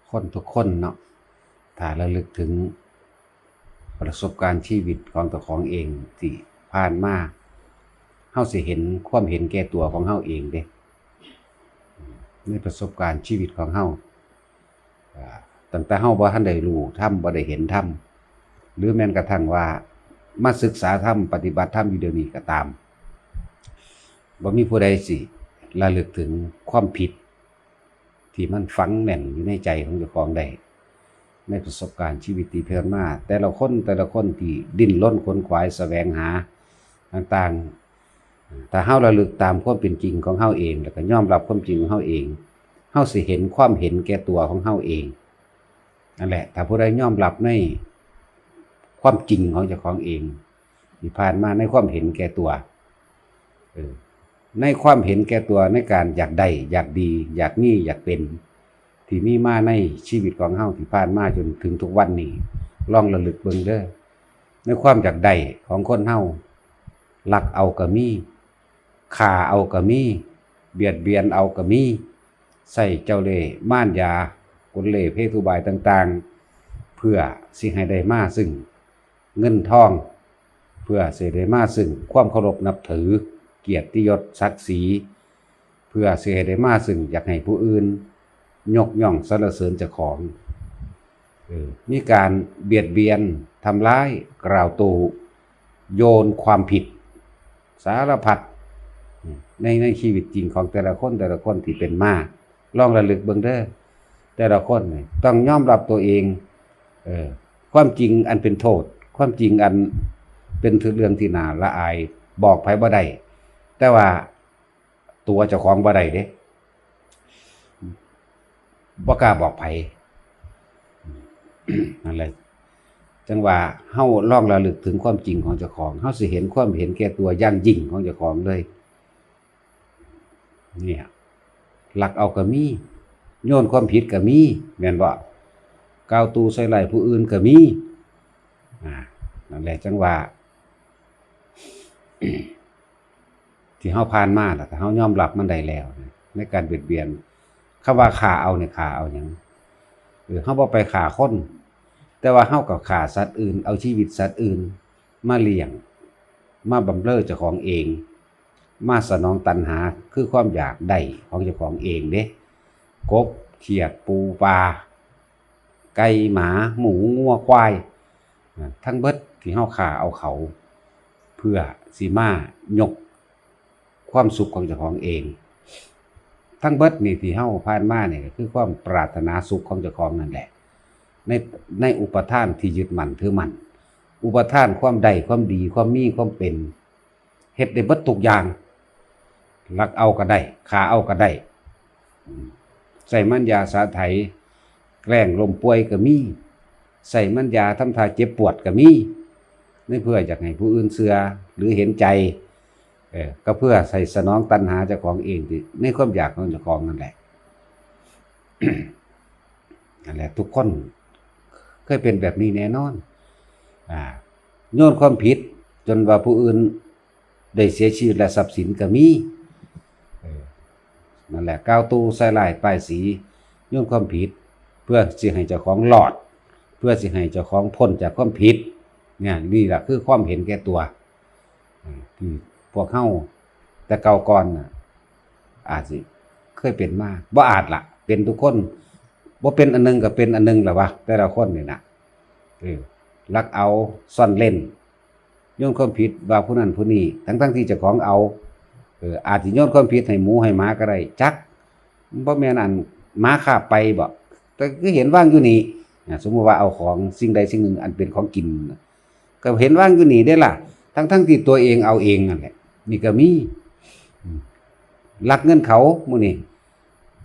ຄົນທຸກຄົນເນາະ ຖ້າລະລຶກເຖິງປະສົບການຊີວິດຂອງເຈົ້າຂອງເອງທີ່ຜ່ານມາ ເຮົາຊິເຫັນຄວາມເຫັນແກ່ຕົວຂອງເຮົາເອງເດ້. ໃນປະສົບການຊີວິດຂອງເຮົາ ອາ ຕັ້ງແຕ່ເຮົາບໍ່ທັນໄດ້ຮູ້ທຳ ບໍ່ໄດ້ເຫັນທຳ ຫຼືແມ່ນກະທັ່ງວ່າມາສຶກສາທຳ ປະຕິບັດທຳຢູ່ດຽວນີ້ກະຕາມ ບໍ່ມີຜູ້ໃດຊິລະລຶກເຖິງຄວາມຜິດ ທີ່ມັນຝັງແໜ້ນຢູ່ໃນໃຈຂອງເຈົ້າຂອງໄດ້ ໃນປະສົບການຊີວິດທີ່ຜ່ານມາ ແຕ່ລະຄົນ ແຕ່ລະຄົນທີ່ດີ້ນລົນຂົນຂວາຍສະແຫວງຫາຕ່າງໆ ຖ້າເຮົາລະລຶກຕາມຄວາມເປັນຈິງຂອງເຮົາເອງ ແລ້ວກໍຍອມຮັບຄວາມຈິງຂອງເຮົາເອງ ເຮົາຊິເຫັນຄວາມເຫັນແກ່ຕົວຂອງເຮົາເອງ. ນັ້ນແຫຼະ ຖ້າຜູ້ໃດຍອມຮັບໃນຄວາມຈິງຂອງເຈົ້າຂອງເອງ ທີ່ຜ່ານມາໃນຄວາມເຫັນແກ່ຕົວ ເອີ ໃນຄວາມເຫັນແກ່ຕົວ ໃນການຢາກໄດ້ ຢາກດີ ຢາກມີ ຢາກເປັນ ທີ່ມີມາໃນຊີວິດຂອງເຮົາທີ່ຜ່ານມາຈົນເຖິງທຸກວັນນີ້ ລອງລະລຶກເບິ່ງເດີ ໃນຄວາມຢາກໄດ້ຂອງຄົນເຮົາ ລັກເອົາກໍມີ ຂ້າເອົາກໍມີ ບຽດບຽນເອົາກໍມີ ໃຊ້ເຈົ້າເລ່ມ້ານຢາ ກົນເລ່ເພທຸບາຍຕ່າງໆ ເພື່ອຊິໃຫ້ໄດ້ມາຊຶ່ງເງິນທອງ ເພື່ອຊິໄດ້ມາຊຶ່ງຄວາມເຄົາລົບນັບຖື ກຽດຕິຍົດສັກສີ ເພື່ອຊິໃຫ້ໄດ້ມາຊຶ່ງຢາກໃຫ້ຜູ້ອື່ນຍົກຍ້ອງສັນລະເສີນເຈົ້າຂອງ. ເອີ ມີການບຽດບຽນ ທຳລາຍ ກ່າວໂຕ້ ໂຍນຄວາມຜິດສາລະພັດ ໃນ ໃນຊີວິດຈິງຂອງແຕ່ລະຄົນ ແຕ່ລະຄົນທີ່ເປັນມາ ລອງລະລຶກເບິ່ງເດີ ແຕ່ລະຄົນນີ້ຕ້ອງຍອມຮັບຕົວເອງ ເອີ ຄວາມຈິງອັນເປັນໂທດ ຄວາມຈິງອັນເປັນເລື່ອງທີ່ໜ້າລະອາຍ ບອກໃຜບໍ່ໄດ້ ແຕ່ວ່າຕົວເຈົ້າຂອງບໍ່ໄດ້ເດ້ ບໍ່ກ້າບອກໃຜ. ນັ້ນແຫຼະ ຈັ່ງວ່າເຮົາລອງລະລຶກເຖິງຄວາມຈິງຂອງເຈົ້າຂອງ ເຮົາຊິເຫັນຄວາມເຫັນແກ່ຕົວຢ່າງຍິ່ງຂອງເຈົ້າຂອງເລີຍ. ເນຍ ລັກເອົາກໍມີ ໂຍນຄວາມຜິດກໍມີ ແມ່ນບໍ່? ກ່າວໂຕ້ໃສ່ຮ້າຍຜູ້ອື່ນກໍມີ. ອາ ນັ້ນແຫຼະ ຈັ່ງວ່າ ທີ່ເຮົາຜ່ານມາ ແລ້ວກໍເຮົາຍອມຮັບມັນໄດ້ແລ້ວ ໃນການບຽດບຽນ ຄຳວ່າຂ້າເອົານີ້ ຂ້າເອົາຫຍັງ? ເອີ ເຮົາບໍ່ໄປຂ້າຄົນ ແຕ່ວ່າເຮົາກໍຂ້າສັດອື່ນ ເອົາຊີວິດສັດອື່ນມາລ້ຽງ ມາບຳເລີເຈົ້າຂອງເອງ ມາສະໜອງຕັນຫາ ຄືຄວາມຢາກໄດ້ຂອງເຈົ້າຂອງເອງເດ້ ກົບ ຂຽດ ປູ ປາ ໄກ່ ໝາ ໝູ ງົວ ຄວາຍ ທັງເບິດທີ່ເຮົາຂ້າເອົາເຂົາ ເພື່ອຊິມາຍົກຄວາມສຸກຂອງເຈົ້າຂອງເອງ. ທັງເບິດນີ້ທີ່ເຮົາຜ່ານມານີ້ ກໍຄືຄວາມປາດຖະໜາສຸກຂອງເຈົ້າຂອງນັ້ນແຫຼະ ໃນ ໃນອຸປະທານທີ່ຍຶດໝັ້ນຖືໝັ້ນ ອຸປະທານຄວາມໄດ້ ຄວາມດີ ຄວາມມີ ຄວາມເປັນ ເຮັດໄດ້ເບິດທຸກຢ່າງ ລັກເອົາກໍໄດ້ ຂ້າເອົາກໍໄດ້ ໃຊ້ມານຢາສາໄຖ ແກລ້ງລົ້ມປ່ວຍກໍມີ ໃຊ້ມານຢາທຳທ່າເຈັບປວດກໍມີ ໃນເພື່ອຢາກໃຫ້ຜູ້ອື່ນເຊື່ອ ຫຼື ເຫັນໃຈ ເອີ ກໍເພື່ອໃຫ້ສະໜອງຕັນຫາເຈົ້າຂອງເອງ ທີ່ໃນຄວາມຢາກຂອງເຈົ້າຂອງນັ້ນແຫຼະ. ນັ້ນແຫຼະ ທຸກຄົນເຄີຍເປັນແບບນີ້ແນ່ນອນ ອາ ໂຍນຄວາມຜິດຈົນວ່າຜູ້ອື່ນໄດ້ເສຍຊີວິດ ແລະ ຊັບສິນກໍມີ ເອີ ນັ້ນແຫຼະ ກ່າວໂຕ້ໃສ່ຮ້າຍປ້າຍສີ ໂຍນຄວາມຜິດ ເພື່ອຊິໃຫ້ເຈົ້າຂອງລອດ ເພື່ອຊິໃຫ້ເຈົ້າຂອງພົ້ນຈາກຄວາມຜິດ ເນຍ ນີ້ລະຄືຄວາມເຫັນແກ່ຕົວ ທີ່ພວກເຮົາແຕ່ເກົ່າກ່ອນນະ ອາດຊິເຄີຍເປັນມາ ບໍ່ອາດລະ ເປັນທຸກຄົນ ບໍ່ເປັນອັນໜຶ່ງກໍເປັນອັນໜຶ່ງລະວະ ແຕ່ລະຄົນນີ້ນະ ເອີ ລັກເອົາ ຊ່ອນເລັ້ນ ໂຍນຄວາມຜິດວ່າຜູ້ນັ້ນຜູ້ນີ້ ທັງໆທີ່ເຈົ້າຂອງເອົາ ເອີ ອາດຊິໂຍນຄວາມຜິດໃຫ້ໝູໃຫ້ໝາກໍໄດ້ ຈັກ ບໍ່ແມ່ນອັນໝາຄາບໄປບໍ? ແຕ່ຄືເຫັນວາງຢູ່ນີ້ ອາ ສົມມຸດວ່າເອົາຂອງສິ່ງໃດສິ່ງໜຶ່ງອັນເປັນຂອງກິນ ກໍເຫັນວາງຢູ່ນີ້ເດ້ລະ ທັງໆທີ່ຕົວເອງເອົາເອງນັ້ນແຫຼະ ນີ້ກໍມີ ອືມ ລັກເງິນເຂົາມື້ນີ້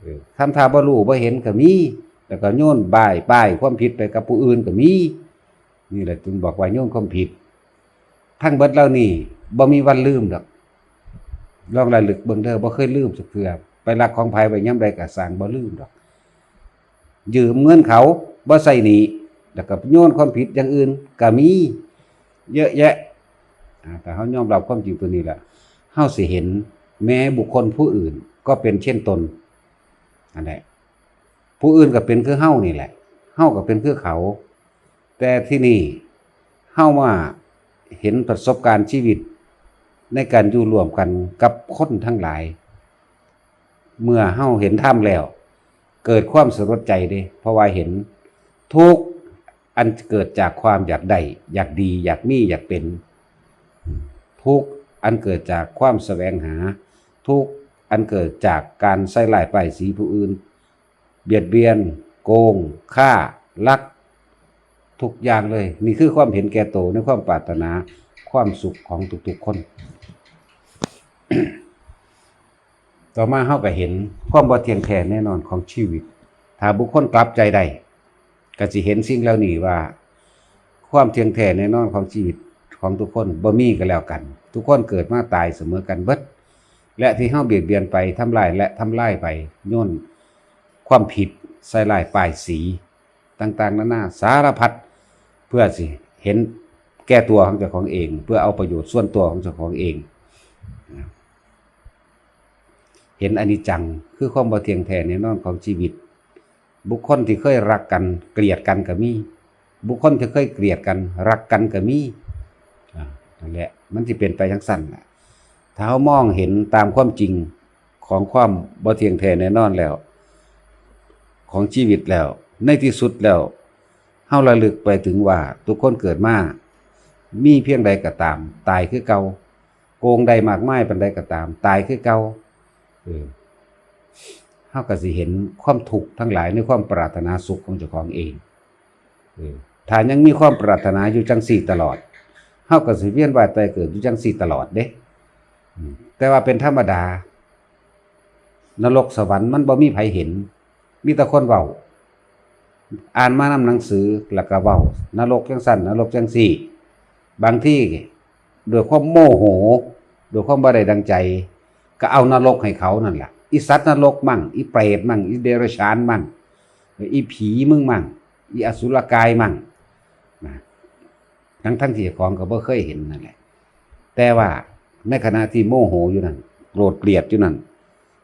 ເອີ ທຳທ່າບໍ່ຮູ້ບໍ່ເຫັນກໍມີ ແລ້ວກໍໂຍນບາຍປ້າຍຄວາມຜິດໄປກັບຜູ້ອື່ນກໍມີ ນີ້ແຫຼະຈຶ່ງບອກວ່າໂຍນຄວາມຜິດ ທັງເບິດເຫຼົ່ານີ້ບໍ່ມີວັນລືມດອກ ລອງລະລຶກເບິ່ງເດີ ບໍ່ເຄີຍລືມຈັກເທື່ອ ໄປລັກຂອງໃຜໄປຍາມໃດກໍຊ່າງ ບໍ່ລືມດອກ ຢືມເງິນເຂົາ ບໍ່ໃຊ້ໜີ້ ແລ້ວກໍໂຍນຄວາມຜິດຢ່າງອື່ນກໍມີເຍອະແຍະ ອາ ຖ້າເຮົາຍອມຮັບຄວາມຈິງຕົວນີ້ແລ້ວ ເຮົາຊິເຫັນແມ້ບຸກຄົນຜູ້ອື່ນກໍເປັນເຊັ່ນຕົນ ນັ້ນແຫຼະ. ຜູ້ອື່ນກໍເປັນຄືເຮົານີ້ແຫຼະ ເຮົາກໍເປັນຄືເຂົາ. ແຕ່ທີ່ນີ້ເຮົາມາເຫັນປະສົບການຊີວິດໃນການຢູ່ຮ່ວມກັນກັບຄົນທັງຫຼາຍ. ເມື່ອເຮົາເຫັນທຳແລ້ວ ເກີດຄວາມສະຫຼົດໃຈເດ້ ເພາະວ່າເຫັນທຸກອັນເກີດຈາກຄວາມຢາກໄດ້ ຢາກດີ ຢາກມີ ຢາກເປັນ, ທຸກອັນເກີດຈາກຄວາມສະແຫວງຫາ, ທຸກອັນເກີດຈາກການໃສ່ຮ້າຍປ້າຍສີຜູ້ອື່ນ, ບຽດບຽນ, ໂກງ, ຄ້າ, ລັກ, ທຸກຢ່າງເລີຍ. ນີ້ຄືຄວາມເຫັນແກ່ໂຕໃນຄວາມປາດຖະໜາຄວາມສຸກຂອງທຸກໆຄົນ. ຕໍ່ມາເຮົາກໍເຫັນຄວາມບໍ່ທ່ຽງແທ້ແນ່ນອນຂອງຊີວິດ. ຖ້າບຸກຄົນກລັບໃຈໄດ້ ກໍຊິເຫັນສິ່ງເຫຼົ່ານີ້ວ່າ ຄວາມທ່ຽງແທ້ແນ່ນອນຂອງຊີວິດຂອງທຸກຄົນບໍ່ມີກໍແລ້ວກັນ. ທຸກຄົນເກີດມາຕາຍສະເໝີກັນເບິດ ແລະ ທີ່ເຮົາບຽດບຽນໄປ, ທຳລາຍ ແລະ ທຳລາຍໄປ ຍ້ອນຄວາມຜິດ, ໃສ່ຮ້າຍປ້າຍສີ ຕ່າງໆນານາສາລະພັດ ເພື່ອຊິເຫັນແກ່ຕົວຂອງເຈົ້າຂອງເອງ, ເພື່ອເອົາປະໂຫຍດສ່ວນຕົວຂອງເຈົ້າຂອງເອງ. ເຫັນອະນິດຈັງ ຄືຄວາມບໍ່ທ່ຽງແທ້ແນ່ນອນຂອງຊີວິດ. ບຸກຄົນທີ່ເຄີຍຮັກກັນ ເກລີຍດກັນກໍມີ, ບຸກຄົນທີ່ເຄີຍເກລີຍດກັນ ຮັກກັນກໍມີ. ອາ ນັ້ນແຫຼະ ມັນຊິເປັນໄປຈັ່ງຊັ້ນລະ. ຖ້າເຮົາມອງເຫັນຕາມຄວາມຈິງຂອງຄວາມບໍ່ທ່ຽງແທ້ແນ່ນອນແລ້ວ ຂອງຊີວິດແລ້ວ, ໃນທີ່ສຸດແລ້ວ ເຮົາລະລຶກໄປເຖິງວ່າ ທຸກຄົນເກີດມາ ມີພຽງໃດກໍຕາມ ຕາຍຄືເກົ່າ, ໂກງໄດ້ມາກມາຍປານໃດກໍຕາມ ຕາຍຄືເກົ່າ. ເອີ ເຮົາກໍຊິເຫັນຄວາມທຸກທັງຫຼາຍໃນຄວາມປາດຖະໜາສຸກຂອງເຈົ້າຂອງເອງ. ເອີ ຖ້າຍັງມີຄວາມປາດຖະໜາຢູ່ຈັ່ງຊີ້ຕະຫຼອດ ເຮົາກໍຊິວຽນວ່າຍຕາຍເກີດຢູ່ຈັ່ງຊີ້ຕະຫຼອດເດ້. ອືມ ແຕ່ວ່າເປັນທຳມະດາ ນະລົກສະຫວັນມັນບໍ່ມີໃຜເຫັນ ມີແຕ່ຄົນເວົ້າ ອ່ານມານຳໜັງສື ແລ້ວກໍເວົ້າ ນະລົກຈັ່ງຊັ້ນ ນະລົກຈັ່ງຊີ້. ບາງທີດ້ວຍຄວາມໂມໂຫ ດ້ວຍຄວາມບໍ່ໄດ້ດັ່ງໃຈ ກໍເອົານະລົກໃຫ້ເຂົານັ້ນລະ. ອີສັດນະລົກມັ້ງ ອີເປດມັ້ງ ອີເດຍລະສານມັ້ງ ອີຜີມຶງມັ້ງ ອີອະສຸລະກາຍມັ້ງນະ. ທັງໆທີ່ເຈົ້າຂອງກໍບໍ່ເຄີຍເຫັນນັ້ນແຫຼະ. ແຕ່ວ່າໃນຂະນະທີ່ໂມໂຫຢູ່ນັ້ນ ໂກຣດກຽດຢູ່ນັ້ນ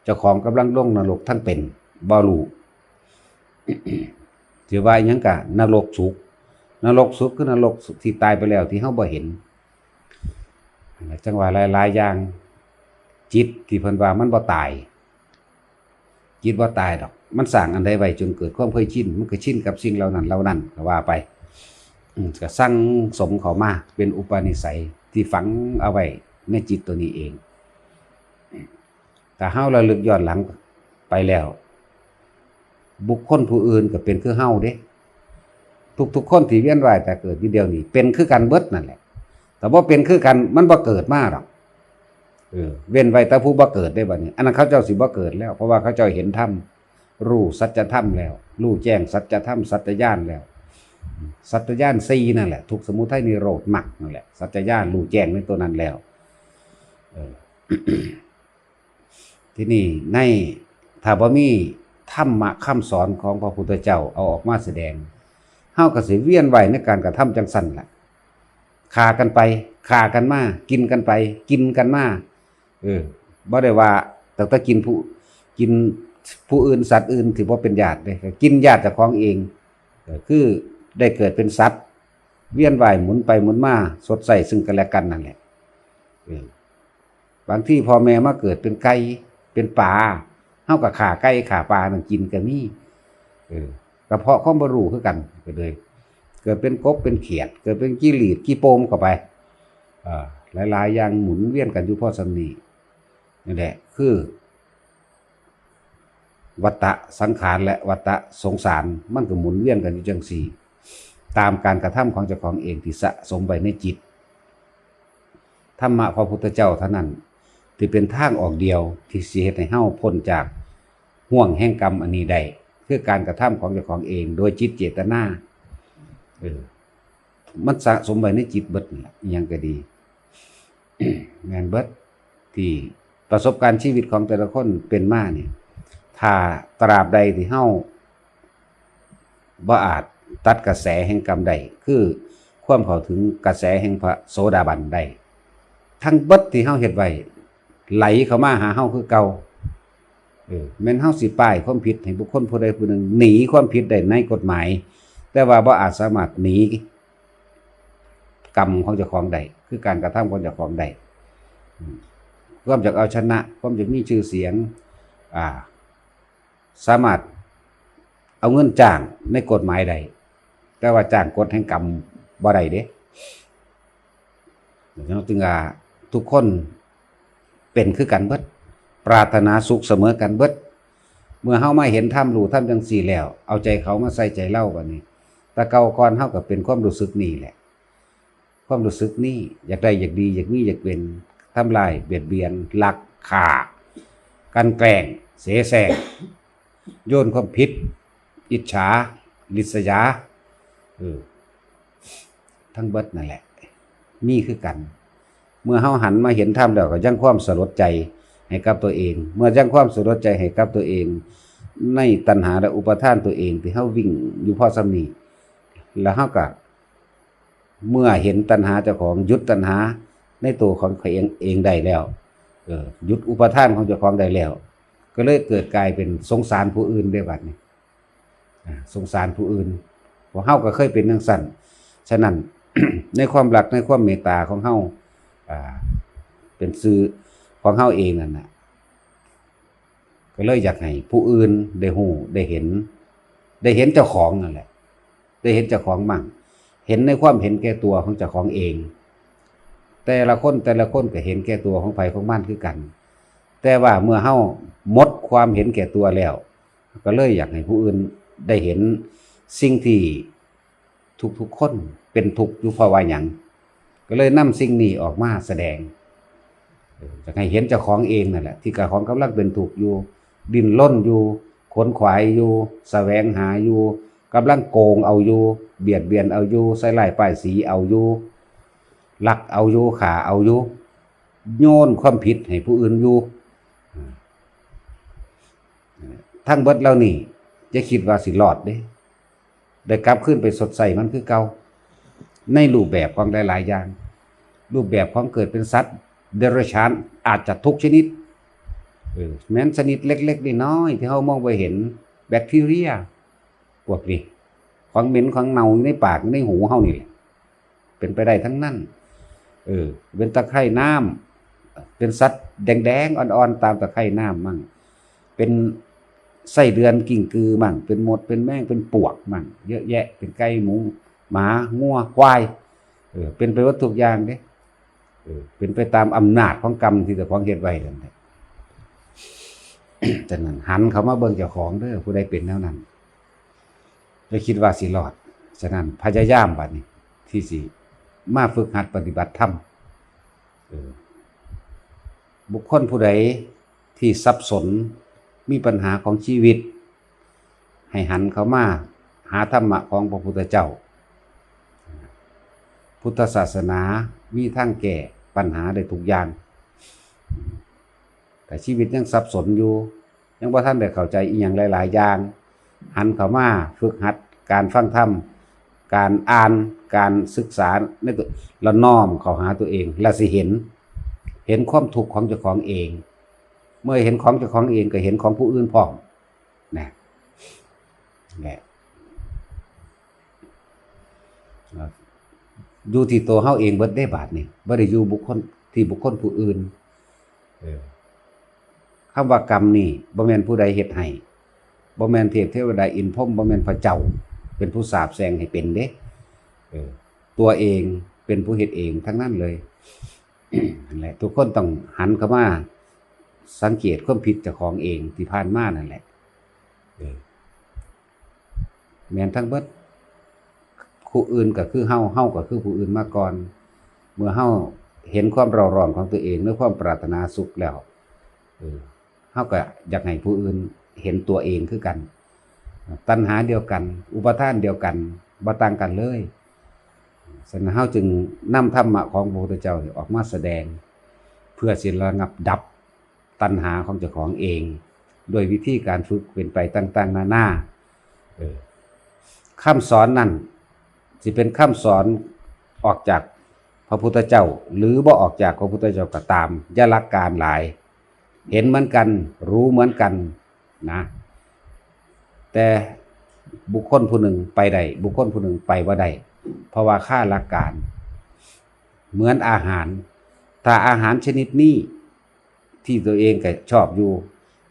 ເຈົ້າຂອງກຳລັງລົງນະລົກທັງເປັນ ບໍ່ຮູ້. ຊິວ່າອີ່ຫຍັງກະນະລົກສຸກ, ນະລົກສຸກຄືນະລົກທີ່ຕາຍໄປແລ້ວທີ່ເຮົາບໍ່ເຫັນ. ຈັ່ງວ່າຫຼາຍໆຢ່າງ ຈິດທີ່ເພິ່ນວ່າມັນບໍ່ຕາຍ ຈິດບໍ່ຕາຍດອກ ມັນສ້າງອັນໃດໄວ້ຈົນເກີດຄວາມເຄີຍຊິນ ມັນກໍຊິນກັບສິ່ງເຫຼົ່ານັ້ນເຫຼົ່ານັ້ນກໍວ່າໄປ. ອືມ ກໍສັ່ງສົມເຂົ້າມາເປັນອຸປະນິໄສທີ່ຝັງເອົາໄວ້ໃນຈິດຕົວນີ້ເອງ. ຖ້າເຮົາລະລຶກຍ້ອນຫຼັງໄປແລ້ວ ບຸກຄົນຜູ້ອື່ນກໍເປັນຄືເຮົາເດ້. ທຸກໆຄົນທີ່ວຽນວ່າຍຕາຍເກີດຢູ່ດຽວນີ້ ເປັນຄືກັນເບິດນັ້ນແຫຼະ. ຖ້າບໍ່ເປັນຄືກັນ ມັນບໍ່ເກີດມາດອກ. ເອີ ເວັ້ນໄວ້ແຕ່ຜູ້ບໍ່ເກີດເດ້ບັດນີ້. ອັນນັ້ນເຂົາເຈົ້າຊິບໍ່ເກີດແລ້ວ ເພາະວ່າເຂົາເຈົ້າເຫັນທຳ ຮູ້ສັດຈະທຳແລ້ວ ຮູ້ແຈ້ງສັດຈະທຳ ສັດຈະຍານແລ້ວ. ສັດຈະຍານສີ່ນັ້ນແຫຼະ ທຸກ ສະໝຸໄທ ນິໂຣດ ມັກ ນັ້ນແຫຼະ ສັດຈະຍານ ຮູ້ແຈ້ງໃນຕົວນັ້ນແລ້ວ. ເອີ ທີນີ້ໃນ ຖ້າບໍ່ມີທຳມະຄຳສອນຂອງພະພຸດທະເຈົ້າເອົາອອກມາສະແດງ ເຮົາກໍຊິວຽນວ່າຍໃນການກະທຳຈັ່ງຊັ້ນລະ. ຂ້າກັນໄປ ຂ້າກັນມາ ກິນກັນໄປ ກິນກັນມາ. ເອີ ບໍ່ໄດ້ວ່າຕັ້ງແຕ່ກິນຜູ້ ກິນຜູ້ອື່ນ ສັດອື່ນທີ່ບໍ່ເປັນຍາດເດ້ ກໍກິນຍາດເຈົ້າຂອງເອງ. ເອີ ຄືໄດ້ເກີດເປັນສັດ ວຽນວ່າຍໝູນໄປໝູນມາ ຊົດໃຊ້ຊຶ່ງກັນແລະກັນນັ້ນແຫຼະ. ເອີ ບາງທີພໍ່ແມ່ມາເກີດເປັນໄກ່ເປັນປາ ເຮົາກໍຂ້າໄກ່ຂ້າປານັ້ນກິນກໍມີ. ເອີ ກະເພາະຄວາມບໍ່ຮູ້ຄືກັນ ກໍເລີຍເກີດເປັນກົບເປັນຂຽດ ເກີດເປັນຈີ່ຫຼີດຈີ່ໂປ່ມເຂົ້າໄປ. ເອີ ຫຼາຍໆຢ່າງໝູນວຽນກັນຢູ່ພໍສ່ຳນີ້. ນີ້ແຫຼະຄືວັດຕະສັງຂານ ແລະ ວັດຕະສົງສານ ມັນກໍໝູນວຽນກັນຢູ່ຈັ່ງຊີ້ ຕາມການກະທຳຂອງເຈົ້າຂອງເອງທີ່ສະສົມໄວ້ໃນຈິດ. ທຳມະພະພຸດທະເຈົ້າເທົ່ານັ້ນທີ່ເປັນທາງອອກດຽວທີ່ຊິເຮັດໃຫ້ເຮົາພົ້ນຈາກ ຫ່ວງແຫ່ງກຳອັນນີ້ໄດ້ ຄືການກະທຳຂອງເຈົ້າຂອງເອງໂດຍຈິດເຈດຕະນາ. ເອີ ມັນສະສົມໄວ້ໃນຈິດເບິດນັ້ນລະ ອີ່ຫຍັງກໍດີ ແມ່ນເບິດ ທີ່ປະສົບການຊີວິດຂອງແຕ່ລະຄົນເປັນມານີ້ ຖ້າຕາບໃດທີ່ເຮົາບໍ່ອາດຕັດກະແສແຫ່ງກຳໄດ້ ຄືຄວາມເຂົ້າເຖິງກະແສແຫ່ງພະໂສດາບັນໄດ້ ທັງເບິດທີ່ເຮົາເຮັດໄວ້ ໄຫຼເຂົ້າມາຫາເຮົາຄືເກົ່າ. ເອີ ແມ່ນເຮົາຊິປ້າຍຄວາມຜິດໃຫ້ບຸກຄົນຜູ້ໃດຜູ້ໜຶ່ງໜີຄວາມຜິດໄດ້ໃນກົດໝາຍ, ແຕ່ວ່າບໍ່ອາດສາມາດໜີກຳຂອງເຈົ້າຂອງໄດ້ ຄືການກະທຳຂອງເຈົ້າຂອງໄດ້. ອາ ຄວາມຢາກເອົາຊະນະ, ຄວາມຢາກມີຊື່ສຽງ, ອາ ສາມາດເອົາເງິນຈ້າງໃນກົດໝາຍໄດ້, ແຕ່ວ່າຈ້າງກົດແຫ່ງກຳບໍ່ໄດ້ເດ້. ເຮົາຈຶ່ງວ່າທຸກຄົນເປັນຄືກັນເບິດ, ປາດຖະໜາສຸກສະເໝີກັນເບິດ. ເມື່ອເຮົາມາເຫັນທຳ ຮູ້ທຳຈັ່ງຊີ້ແລ້ວ, ເອົາໃຈເຂົາມາໃສ່ໃຈເຮົາບາດນີ້, ແຕ່ເກົ່າກ່ອນເຮົາກໍເປັນຄວາມຮູ້ສຶກນີ້ແຫຼະ, ຄວາມຮູ້ສຶກນີ້ ຢາກໄດ້ ຢາກດີ ຢາກມີ ຢາກເປັນ, ທຳລາຍ ບຽດບຽນ ລັກ ຂ້າ ກັ່ນແກລ້ງ ເສແສ້ງ ໂຍນຄວາມຜິດ ອິດສາ ລິດສະຢາ ເອີ ທັງເບິດນັ້ນແຫຼະ ມີຄືກັນ. ເມື່ອເຮົາຫັນມາເຫັນທຳແລ້ວ ກໍຍັງຄວາມສະຫຼົດໃຈໃຫ້ກັບຕົວເອງ, ເມື່ອຍັງຄວາມສະຫຼົດໃຈໃຫ້ກັບຕົວເອງ ໃນຕັນຫາ ແລະ ອຸປາທານຕົວເອງທີ່ເຮົາວິ່ງຢູ່ພໍສ່ຳນີ້ ແລ້ວເຮົາກໍ ເມື່ອເຫັນຕັນຫາເຈົ້າຂອງ, ຢຸດຕັນຫາໃນໂຕຂອງເຂົາເອງ ເອງໄດ້ແລ້ວ, ເອີ ຢຸດອຸປາທານຂອງເຈົ້າຂອງໄດ້ແລ້ວ, ກໍເລີຍເກີດກາຍເປັນສົງສານຜູ້ອື່ນເດ້ບັດນີ້. ອາ ສົງສານຜູ້ອື່ນ. ພວກເຮົາກໍເຄີຍເປັນຈັ່ງຊັ້ນ. ສະນັ້ນ ໃນຄວາມລັກ, ໃນຄວາມເມດຕາຂອງເຮົາ, ອາ ເປັນຊື່ຂອງເຮົາເອງນັ້ນນະ, ກໍເລີຍຢາກໃຫ້ຜູ້ອື່ນໄດ້ຮູ້ ໄດ້ເຫັນ, ໄດ້ເຫັນເຈົ້າຂອງນັ້ນແຫຼະ, ໄດ້ເຫັນເຈົ້າຂອງໝັ້ງ, ເຫັນໃນຄວາມເຫັນແກ່ຕົວຂອງເຈົ້າຂອງເອງ. ແຕ່ລະຄົນ ແຕ່ລະຄົນກໍເຫັນແກ່ຕົວຂອງໃຜຂອງມັນຄືກັນ, ແຕ່ວ່າເມື່ອເຮົາໝົດຄວາມເຫັນແກ່ຕົວແລ້ວ, ກໍເລີຍຢາກໃຫ້ຜູ້ອື່ນໄດ້ເຫັນສິ່ງທີ່ ທຸກໆຄົນເປັນທຸກຢູ່ເພາະວ່າຫຍັງ, ກໍເລີຍນຳສິ່ງນີ້ອອກມາສະແດງ. ເອີ ຢາກໃຫ້ເຫັນເຈົ້າຂອງເອງນັ້ນແຫຼະ ທີ່ເຈົ້າຂອງກຳລັງເປັນທຸກຢູ່, ດີ້ນລົນຢູ່, ຂົນຂວາຍຢູ່, ສະແຫວງຫາຢູ່, ກຳລັງໂກງເອົາຢູ່, ບຽດບຽນເອົາຢູ່, ໃສ່ຮ້າຍປ້າຍສີເອົາຢູ່, ລັກເອົາຢູ່, ຂ້າເອົາຢູ່, ໂຍນຄວາມຜິດໃຫ້ຜູ້ອື່ນຢູ່. ທັງເບິດເຫຼົ່ານີ້ ຢ່າຄິດວ່າຊິລອດເດ້. ໄດ້ກັບຄືນໄປຊົດໃຊ້ມັນຄືເກົ່າ ໃນຮູບແບບຂອງຫຼາຍໆຢ່າງ, ຮູບແບບຂອງເກີດເປັນສັດເດຍລະສານ ອາດຈະທຸກຊະນິດ, ເອີ ແມ່ນຊະນິດເລັກໆນ້ອຍໆທີ່ເຮົາມອງບໍ່ເຫັນ, ແບັກທີເຣຍພວກນີ້, ຂອງເໝັນຂອງເນົ່າຢູ່ໃນປາກຢູ່ໃນຫູເຮົານີ້ແຫຼະ. ເປັນໄປໄດ້ທັງນັ້ນ. ເອີ ເປັນຕະໄຄນ້ຳ, ເປັນສັດແດງໆອ່ອນໆຕາມຕະໄຄນ້ຳໝັ້ງ, ເປັນໄສ້ເດືອນກິ້ງກືໝັ້ງ, ເປັນມົດເປັນແມງເປັນປວກໝັ້ງ ເຍອະແຍະ, ເປັນໄກ່ ໝູ ໝາ ງົວ ຄວາຍ, ເອີ ເປັນໄປໝົດທຸກຢ່າງເດ້. ເອີ ເປັນໄປຕາມອຳນາດຂອງກຳທີ່ເຈົ້າຂອງເຮັດໄວ້ນັ້ນແຫຼະ. ສະນັ້ນ ຫັນເຂົ້າມາເບິ່ງເຈົ້າຂອງເດີ້, ຜູ້ໃດເປັນແນວນັ້ນ ຢ່າຄິດວ່າຊິລອດ. ສະນັ້ນ ພະຍາຍາມບັດນີ້ ທີ່ຊິມາຝຶກຫັດປະຕິບັດທຳ. ເອີ ບຸກຄົນຜູ້ໃດທີ່ສັບສົນ ມີບັນຫາຂອງຊີວິດ, ໃຫ້ຫັນເຂົ້າມາຫາທຳມະຂອງພະພຸດທະເຈົ້າ. ພຸດທະສາສະໜາມີທາງແກ້ບັນຫາໄດ້ທຸກຢ່າງ. ແຕ່ຊີວິດຍັງສັບສົນຢູ່, ຍັງບໍ່ທັນໄດ້ເຂົ້າໃຈອີ່ຫຍັງຫຼາຍໆຢ່າງ, ຫັນເຂົ້າມາຝຶກຫັດການຟັງທຳ, ການອ່ານ, ການສຶກສາໃນຕົວ, ລະນ້ອມເຂົ້າຫາຕົວເອງ, ລະຊິເຫັນ, ເຫັນຄວາມທຸກຂອງເຈົ້າຂອງເອງ. ເມື່ອເຫັນຂອງເຈົ້າຂອງເອງ, ກໍເຫັນຂອງຜູ້ອື່ນພ້ອມ. ນະ ແຫຼະ ຢູ່ທີ່ຕົວເຮົາເອງເບິດເດ້ບາດນີ້, ບໍ່ໄດ້ຢູ່ບຸກຄົນ, ທີ່ບຸກຄົນຜູ້ອື່ນ. ເອີ ຄຳວ່າກຳນີ້ ບໍ່ແມ່ນຜູ້ໃດເຮັດໃຫ້, ບໍ່ແມ່ນເທບເທວະດາອິນພົມ, ບໍ່ແມ່ນພະເຈົ້າເປັນຜູ້ສາບແຊ່ງໃຫ້ເປັນເດ້. ເອີ ຕົວເອງເປັນຜູ້ເຮັດເອງທັງນັ້ນເລີຍ. ນັ້ນແຫຼະ ທຸກຄົນຕ້ອງຫັນເຂົ້າມາສັງເກດຄວາມຜິດເຈົ້າຂອງເອງທີ່ຜ່ານມານັ້ນແຫຼະ. ເອີ ແມ່ນທັງເບິດ. ຜູ້ອື່ນກໍຄືເຮົາ, ເຮົາກໍຄືຜູ້ອື່ນມາກ່ອນ. ເມື່ອເຮົາເຫັນຄວາມເຣົາຮ້ອນຂອງຕົວເອງ ແລະ ຄວາມປາດຖະໜາສຸກແລ້ວ, ເອີ ເຮົາກໍຢາກໃຫ້ຜູ້ອື່ນເຫັນຕົວເອງຄືກັນ. ຕັນຫາດຽວກັນ, ອຸປາທານດຽວກັນ, ບໍ່ຕ່າງກັນເລີຍ. ສະນັ້ນ ເຮົາຈຶ່ງນຳທຳມະຂອງພະພຸດທະເຈົ້ານີ້ອອກມາສະແດງ ເພື່ອຊິລະງັບດັບຕັນຫາຂອງເຈົ້າຂອງເອງ ດ້ວຍວິທີການຝຶກເປັນໄປຕ່າງໆນານາ. ເອີ ຄຳສອນນັ້ນຊິເປັນຄຳສອນອອກຈາກພະພຸດທະເຈົ້າ ຫຼື ບໍ່ອອກຈາກພະພຸດທະເຈົ້າກໍຕາມ, ຢ່າຫຼັກການຫຼາຍ. ເຫັນເໝືອນກັນ, ຮູ້ເໝືອນກັນ, ນະ ແຕ່ບຸກຄົນຜູ້ໜຶ່ງໄປໄດ້ ບຸກຄົນຜູ້ໜຶ່ງໄປບໍ່ໄດ້ ເພາະວ່າຄາຫຼັກການ. ເໝືອນອາຫານ ຖ້າອາຫານຊະນິດນີ້ທີ່ຕົວເອງກໍຊອບຢູ່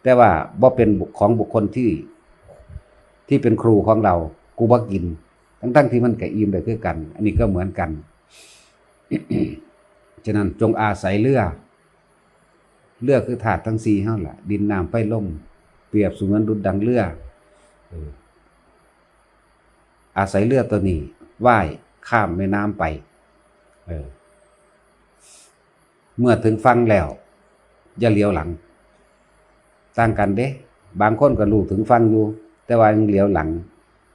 ແຕ່ວ່າບໍ່ເປັນບຸ ຂອງບຸກຄົນທີ່ ທີ່ເປັນຄູຂອງເຮົາ ກູບໍ່ກິນ ທັງໆທີ່ມັນກໍອີ່ມໄດ້ຄືກັນ ອັນນີ້ກໍເໝືອນກັນ. ສະນັ້ນ ຈົ່ງອາໄສເຮືອ ເຮືອຄືທາດທັງສີ່ເຮົາລະ ດິນ ນ້ຳ ໄຟ ລົມ ປຽບສະເໝືອນດຸດດັ່ງເຮືອ ເອີ ອາໄສເຮືອຕົວນີ້ວ່າຍຂ້າມແມ່ນ້ຳໄປ ເອີ ເມື່ອເຖິງຝັ່ງແລ້ວ ຢ່າຫຼຽວຫຼັງ. ຕ່າງກັນເດ້ ບາງຄົນກໍຮູ້ເຖິງຝັ່ງຢູ່ ແຕ່ວ່າຍັງຫຼຽວຫຼັງ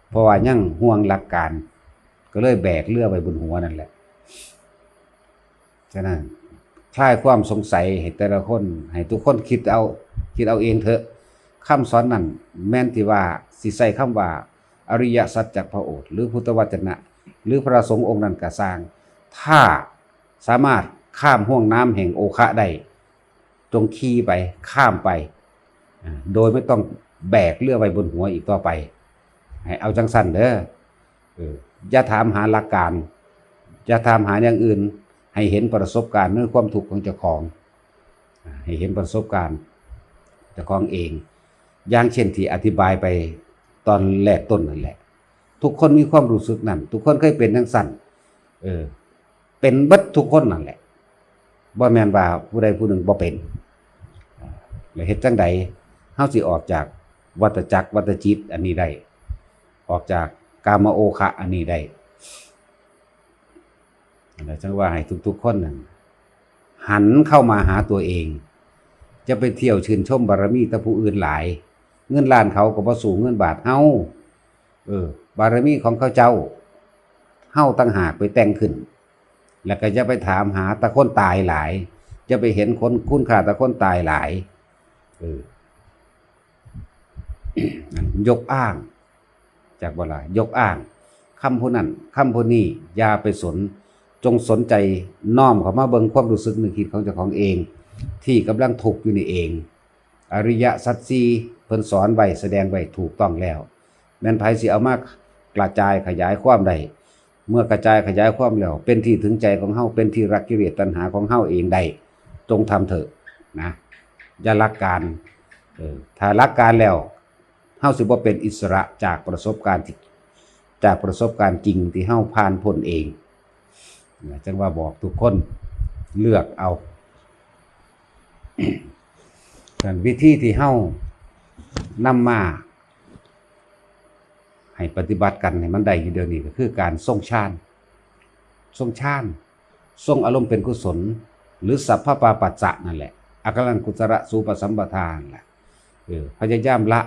ເພາະວ່າຍັງຫ່ວງຫຼັກການ ກໍເລີຍແບກເຮືອໄວ້ບົນຫົວນັ້ນແຫຼະ. ສະນັ້ນ ຄາຍຄວາມສົງໄສໃຫ້ແຕ່ລະຄົນ ໃຫ້ທຸກຄົນຄິດເອົາ ຄິດເອົາເອງເຖາະ. ຄຳສອນນັ້ນແມ່ນທີ່ວ່າ ຊິໃຊ້ຄຳວ່າ ອະລິຍະສັດຈະພະໂອດ ຫຼື ພຸດທະວະຈະນະ ຫຼື ພະສົງອົງນັ້ນກໍຊ່າງ ຖ້າສາມາດຂ້າມຫ່ວງນ້ຳແຫ່ງໂອຄະໄດ້ ຈົ່ງຂີ່ໄປ ຂ້າມໄປ ອາ ໂດຍບໍ່ຕ້ອງແບກເຮືອໄວ້ບົນຫົວອີກຕໍ່ໄປ. ໃຫ້ເອົາຈັ່ງຊັ້ນເດີ ເອີ ຢ່າຖາມຫາຫຼັກການ ຢ່າຖາມຫາຢ່າງອື່ນ ໃຫ້ເຫັນປະສົບການໃນຄວາມທຸກຂອງເຈົ້າຂອງ ອາ ໃຫ້ເຫັນປະສົບການເຈົ້າຂອງເອງ ຢ່າງເຊັ່ນທີ່ອະທິບາຍໄປຕອນແລກຕົ້ນນັ້ນແຫຼະ. ທຸກຄົນມີຄວາມຮູ້ສຶກນັ້ນ ທຸກຄົນເຄີຍເປັນຈັ່ງຊັ້ນ ເອີ ເປັນເບິດທຸກຄົນນັ້ນແຫຼະ ບໍ່ແມ່ນວ່າຜູ້ໃດຜູ້ໜຶ່ງບໍ່ເປັນ. ແລ້ວເຮັດຈັ່ງໃດເຮົາຊິອອກຈາກວັດຕະຈັກ ວັດຕະຈິດອັນນີ້ໄດ້ ອອກຈາກກາມະໂອຄະອັນນີ້ໄດ້? ແລ້ວຈັ່ງວ່າໃຫ້ທຸກໆຄົນນັ້ນຫັນເຂົ້າມາຫາຕົວເອງ ຢ່າໄປທ່ຽວຊື່ນຊົມບາລະມີແຕ່ຜູ້ອື່ນຫຼາຍ ເງິນລ້ານເຂົາກໍບໍ່ສູ້ເງິນບາດເຮົາ. ເອີ ບາລະມີຂອງເຂົາເຈົ້າ ເຮົາຕ່າງຫາກໄປແຕ່ງຂຶ້ນ ແລ້ວກໍຢ່າໄປຖາມຫາແຕ່ຄົນຕາຍຫຼາຍ ຢ່າໄປເຫັນຄົນ ຄຸນຄ່າແຕ່ຄົນຕາຍຫຼາຍ. ເອີ ຍົກອ້າງ ຈັກບໍ່ລະ ຍົກອ້າງຄຳຜູ້ນັ້ນຄຳຜູ້ນີ້ ຢ່າໄປສົນ ຈົ່ງສົນໃຈນ້ອມເຂົ້າມາເບິ່ງຄວາມຮູ້ສຶກນຶກຄິດຂອງເຈົ້າຂອງເອງ ທີ່ກຳລັງທຸກຢູ່ນີ້ເອງ. ອະລິຍະສັດສີ່ເພິ່ນສອນໄວ້ ສະແດງໄວ້ຖືກຕ້ອງແລ້ວ ແມ່ນໃຜຊິເອົາມາກະຈາຍຂະຫຍາຍຄວາມໄດ້? ເມື່ອກະຈາຍຂະຫຍາຍຄວາມແລ້ວ ເປັນທີ່ຖືງໃຈຂອງເຮົາ ເປັນທີ່ລະກິເລດຕັນຫາຂອງເຮົາເອງໄດ້ ຈົ່ງທຳເຖາະນະ ຢ່າຫຼັກການ. ເອີ ຖ້າຫຼັກການແລ້ວ ເຮົາຊິບໍ່ເປັນອິດສະຫຼະຈາກປະສົບການທີ່ ຈາກປະສົບການຈິງທີ່ເຮົາຜ່ານພົ້ນເອງ. ຈັ່ງວ່າບອກທຸກຄົນເລືອກເອົາ. ສະນັ້ນ ວິທີທີ່ເຮົານຳມາໃຫ້ປະຕິບັດກັນໃຫ້ມັນໄດ້ຢູ່ດຽວນີ້ ກໍຄືການຊົງຊານ ຊົງຊານ ຊົງອາລົມເປັນກຸສົນ ຫຼື ສັບພະປາປັດສະນັ້ນແຫຼະ ອາກາລັງກຸສະລະສູປະສຳປະທານັ້ນແຫຼະ. ເອີ ພະຍາຍາມລະ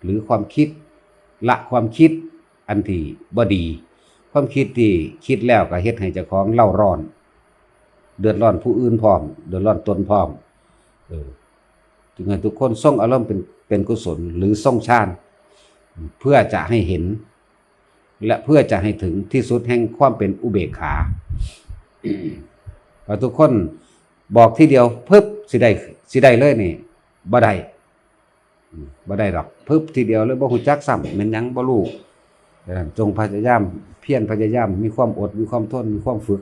ຫຼື ຄວາມຄິດ ລະຄວາມຄິດອັນທີ່ບໍ່ດີ ຄວາມຄິດທີ່ຄິດແລ້ວກໍເຮັດໃຫ້ເຈົ້າຂອງເລົ້າຮ້ອນ ເດືອດຮ້ອນຜູ້ອື່ນພ້ອມ ເດືອດຮ້ອນຕົນພ້ອມ. ເອີ ຈຶ່ງໃຫ້ທຸກຄົນຊົງອາລົມເປັນ ເປັນກຸສົນ ຫຼື ຊົງຊານ ເພື່ອຈະໃຫ້ເຫັນ ແລະ ເພື່ອຈະໃຫ້ເຖິງທີ່ສຸດແຫ່ງຄວາມເປັນອຸເບກຂາ. ວ່າທຸກຄົນບອກທີດຽວປຶບ ຊິໄດ້ ຊິໄດ້ເລີຍນີ້ ບໍ່ໄດ້ ອືມ ບໍ່ໄດ້ດອກ ປຶບທີດຽວເລີຍ ບໍ່ຮູ້ຈັກຊ້ຳແມ່ນຫຍັງ ບໍ່ຮູ້. ດັ່ງນັ້ນ ຈົ່ງພະຍາຍາມ ພຽນພະຍາຍາມ ມີຄວາມອົດ ມີຄວາມທົນ ມີຄວາມຝຶກ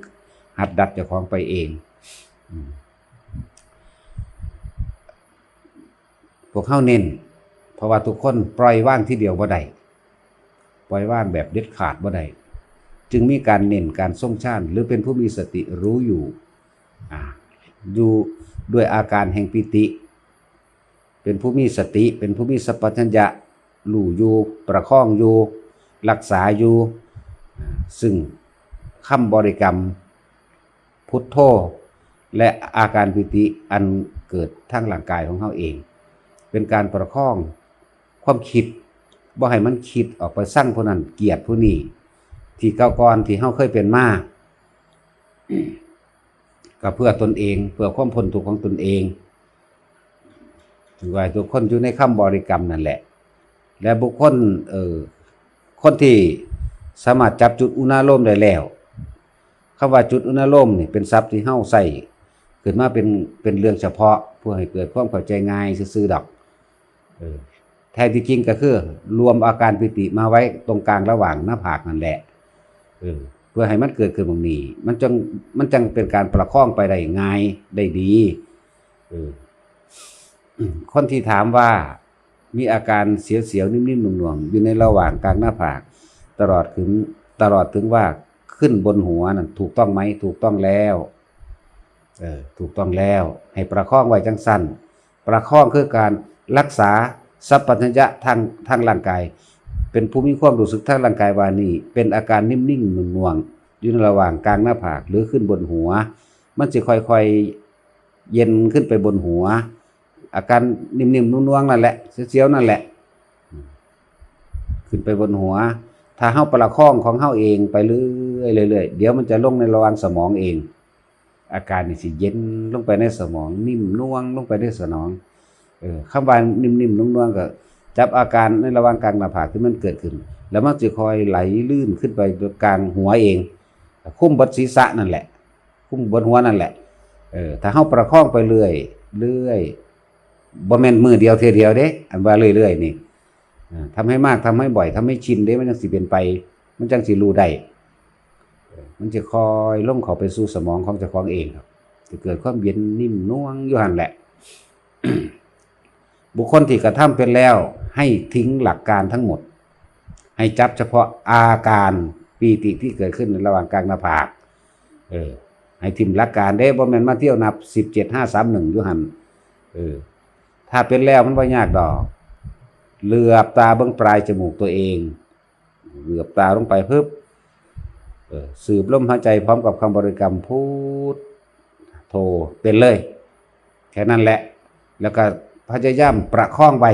ຫັດດັດເຈົ້າຂອງໄປເອງ. ອືມ ພວກເຮົາເນັ້ນ ເພາະວ່າທຸກຄົນປ່ອຍວາງທີດຽວບໍ່ໄດ້ ປ່ອຍວາງແບບເດັດຂາດບໍ່ໄດ້ ຈຶ່ງມີການເນັ້ນການຊົງຊານ ຫຼື ເປັນຜູ້ມີສະຕິຮູ້ຢູ່ ອາ ຢູ່ດ້ວຍອາການແຫ່ງປີຕິ ເປັນຜູ້ມີສະຕິ ເປັນຜູ້ມີສຳປະຊັນຍະ ຮູ້ຢູ່ ປະຄອງຢູ່ ຮັກສາຢູ່ ຊຶ່ງຄຳບໍລິກຳ ພຸດໂທ ແລະ ອາການປີຕິອັນເກີດທາງຮ່າງກາຍຂອງເຮົາເອງ ເປັນການປະຄອງຄວາມຄິດ ບໍ່ໃຫ້ມັນຄິດອອກໄປຊັງຜູ້ນັ້ນ ກຽດຜູ້ນີ້ ທີ່ເກົ່າກ່ອນທີ່ເຮົາເຄີຍເປັນມາ ກໍເພື່ອຕົນເອງ ເພື່ອຄວາມພົ້ນທຸກຂອງຕົນເອງ. ຖືວ່າໃຫ້ທຸກຄົນຢູ່ໃນຄຳບໍລິກຳນັ້ນແຫຼະ ແລະ ບຸກຄົນ ເອີ ຄົນທີ່ສາມາດຈັບຈຸດອຸນາໂລມໄດ້ແລ້ວ ຄຳວ່າຈຸດອຸນາໂລມນີ້ເປັນສັບທີ່ເຮົາໃຊ້ຂຶ້ນມາເປັນ ເປັນເລື່ອງສະເພາະ ເພື່ອໃຫ້ເກີດຄວາມເຂົ້າໃຈງ່າຍຊື່ໆດອກ. ເອີ ແທ້ທີ່ຈິງກໍຄືລວມອາການປີຕິມາໄວ້ຕົງກາງລະຫວ່າງໜ້າຜາກນັ້ນແຫຼະ ເອີ ເພື່ອໃຫ້ມັນເກີດຂຶ້ນໝ່ອງນີ້ ມັນຈັ່ງ ມັນຈັ່ງເປັນການປະຄອງໄປໄດ້ງ່າຍ ໄດ້ດີ ເອີ ຄົນທີ່ຖາມວ່າມີອາການສຽວໆ ນິ້ມໆ ໜ່ວງໆ ຢູ່ໃນລະຫວ່າງກາງໜ້າຜາກ ຕະຫຼອດເຖິງ ຕະຫຼອດເຖິງວ່າຂຶ້ນບົນຫົວນັ້ນ ຖືກຕ້ອງໄໝ? ຖືກຕ້ອງແລ້ວ ເອີ ຖືກຕ້ອງແລ້ວ ໃຫ້ປະຄອງໄວ້ຈັ່ງຊັ້ນ. ປະຄອງຄືການລັກສາສັບພັນທະຍະທາງ ທາງຮ່າງກາຍ ເປັນຜູ້ມີຄວາມຮູ້ສຶກທາງຮ່າງກາຍວ່ານີ້ເປັນອາການນິ້ມໆ ໜ່ວງໆ ຢູ່ໃນລະຫວ່າງກາງໜ້າຜາກ ຫຼື ຂຶ້ນບົນຫົວ ມັນຊິຄ່ອຍໆ ເຢັນຂຶ້ນໄປບົນຫົວ ອາການນິ້ມໆ ໜ່ວງໆ ນັ້ນແຫຼະ ສຽວໆ ນັ້ນແຫຼະ ຂຶ້ນໄປບົນຫົວ. ຖ້າເຮົາປະຄອງຂອງເຮົາເອງໄປເລື້ອຍໆ ດຽວມັນຈະລົງໃນລະຫວ່າງສະໝອງເອງ ອາການນີ້ຊິເຢັນລົງໄປໃນສະໝອງ ນິ້ມນວງລົງໄປໃນສະໝອງ ເອີ ຄຳວ່ານິ້ມໆ ໜ່ວງໆ ກໍຈັບອາການໃນລະຫວ່າງກາງໜ້າຜາກທີ່ມັນເກີດຂຶ້ນ ແລ້ວມັນຊິຄ່ອຍໄຫຼລື່ນຂຶ້ນໄປກາງຫົວເອງ ຄຸມເບິດສີສະນັ້ນແຫຼະ ຄຸມເບິດຫົວນັ້ນແຫຼະ ເອີ ຖ້າເຮົາປະຄອງໄປເລື້ອຍໆ ບໍ່ແມ່ນມື້ດຽວເທື່ອດຽວເດ້ ອັນວ່າເລື້ອຍໆ ນີ້ ອ່າ ທຳໃຫ້ມາກ ທຳໃຫ້ບ່ອຍ ທຳໃຫ້ຊິນເດ້ ມັນຈັ່ງຊິເປັນໄປ ມັນຈັ່ງຊິຮູ້ໄດ້ ເອີ ມັນຈະຄ່ອຍລົງເຂົ້າໄປສູ່ສະໝອງຂອງເຈົ້າຂອງເອງ ຈະເກີດຄວາມເຢັນນິ້ມນວງຢູ່ຫັ້ນແຫຼະ. ບຸກຄົນທີ່ກະທຳເປັນແລ້ວ ໃຫ້ຖິ້ມຫຼັກການທັງໝົດ ໃຫ້ຈັບສະເພາະອາການປີຕິທີ່ເກີດຂຶ້ນໃນລະຫວ່າງກາງໜ້າຜາກ ເອີ ໃຫ້ຖິ້ມຫຼັກການເດ້ ບໍ່ແມ່ນມາທ່ຽວນັບສິບເຈັດ ຫ້າ ສາມ ໜຶ່ງ ຢູ່ຫັ້ນ ເອີ ຖ້າເປັນແລ້ວມັນບໍ່ຍາກດອກ ເຫຼືອບຕາເບິ່ງປາຍຈະມູກຕົວເອງ ເຫຼືອບຕາລົງໄປ ປຶບ ເອີ ສູບລົມຫາຍໃຈພ້ອມກັບຄຳບໍລິກຳ ພຸດໂທ ເປັນເລີຍ ແຄ່ນັ້ນແຫຼະ ແລ້ວກໍພະຍາຍາມປະຄອງໄວ້.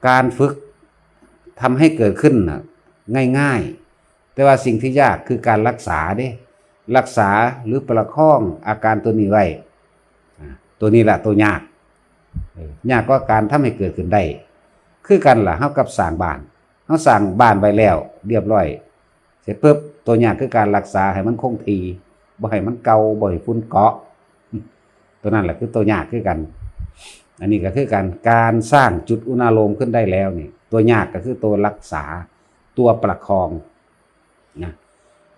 ການຝຶກທຳໃຫ້ເກີດຂຶ້ນນະງ່າຍໆ ແຕ່ວ່າສິ່ງທີ່ຍາກຄືການລັກສາເດ້ ລັກສາ ຫຼື ປະຄອງອາການຕົວນີ້ໄວ້. ອາ ຕົວນີ້ລະຕົວຍາກ ເອີ ຍາກກວ່າການທຳໃຫ້ເກີດຂຶ້ນໄດ້ ຄືກັນລະ ເຮົາກັບສ້າງບ້ານ ເຮົາສ້າງບ້ານໄວ້ແລ້ວລຽບລ້ອຍ ເສັດປຶບ ຕົວຍາກຄືການລັກສາໃຫ້ມັນຄົງທີ່ ບໍ່ໃຫ້ມັນເກົ່າ ບໍ່ໃຫ້ຝຸ່ນເກາະ ຕົວນັ້ນແຫຼະຄືຕົວຍາກຄືກັນ. ອັນນີ້ກໍຄືກັນ ການສ້າງຈຸດອຸນາໂລມຂຶ້ນໄດ້ແລ້ວນີ້ ຕົວຍາກກໍຄືຕົວລັກສາ ຕົວປະຄອງນະ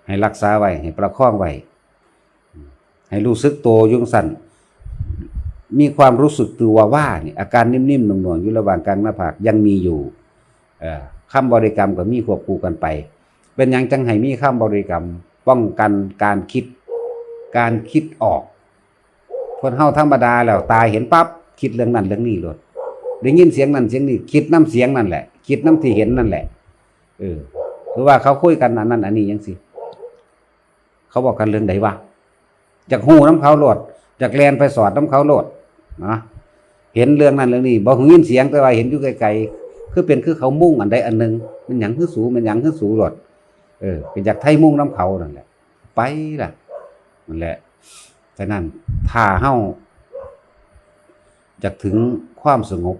ໃຫ້ລັກສາໄວ້ ໃຫ້ປະຄອງໄວ້ ໃຫ້ຮູ້ສຶກໂຕຢູ່ຈັ່ງຊັ້ນ ມີຄວາມຮູ້ສຶກຕົວວ່ານີ້ ອາການນິ້ມໆ ໜ່ວງໆ ຢູ່ລະຫວ່າງກາງໜ້າຜາກຍັງມີຢູ່ ເອີ ຄຳບໍລິກຳກໍມີຄວບຄູ່ກັນໄປ. ເປັນຫຍັງຈັ່ງໃຫ້ມີຄຳບໍລິກຳ? ປ້ອງກັນການຄິດ ການຄິດອອກ. ຄົນເຮົາທຳມະດາແລ້ວ ຕາເຫັນປັບ ຄິດເລື່ອງນັ້ນເລື່ອງນີ້ໂລດ ໄດ້ຍິນສຽງນັ້ນສຽງນີ້ ຄິດນຳສຽງນັ້ນແຫຼະ ຄິດນຳທີ່ເຫັນນັ້ນແຫຼະ ເອີ ຫຼືວ່າເຂົາຄຸຍກັນອັນນັ້ນອັນນີ້ຈັ່ງຊີ້ ເຂົາເວົ້າກັນເລື່ອງໃດວະ? ຢາກຮູ້ນຳເຂົາໂລດ ຢາກແລ່ນໄປສອດນຳເຂົາໂລດນະ. ເຫັນເລື່ອງນັ້ນເລື່ອງນີ້ ບໍ່ຮູ້ຍິນສຽງ ແຕ່ວ່າເຫັນຢູ່ໄກໆ ຄືເປັນຄືເຂົາມຸງອັນໃດອັນໜຶ່ງ ແມ່ນຫຍັງຄືສູ ແມ່ນຫຍັງຄືສູໂລດ. ເອີ ກໍຢາກໄທມຸງນຳເຂົານັ້ນແຫຼະ ໄປລະ ນັ້ນແຫຼະ. ສະນັ້ນ ຖ້າເຮົາຢາກເຖິງຄວາມສະຫງົບ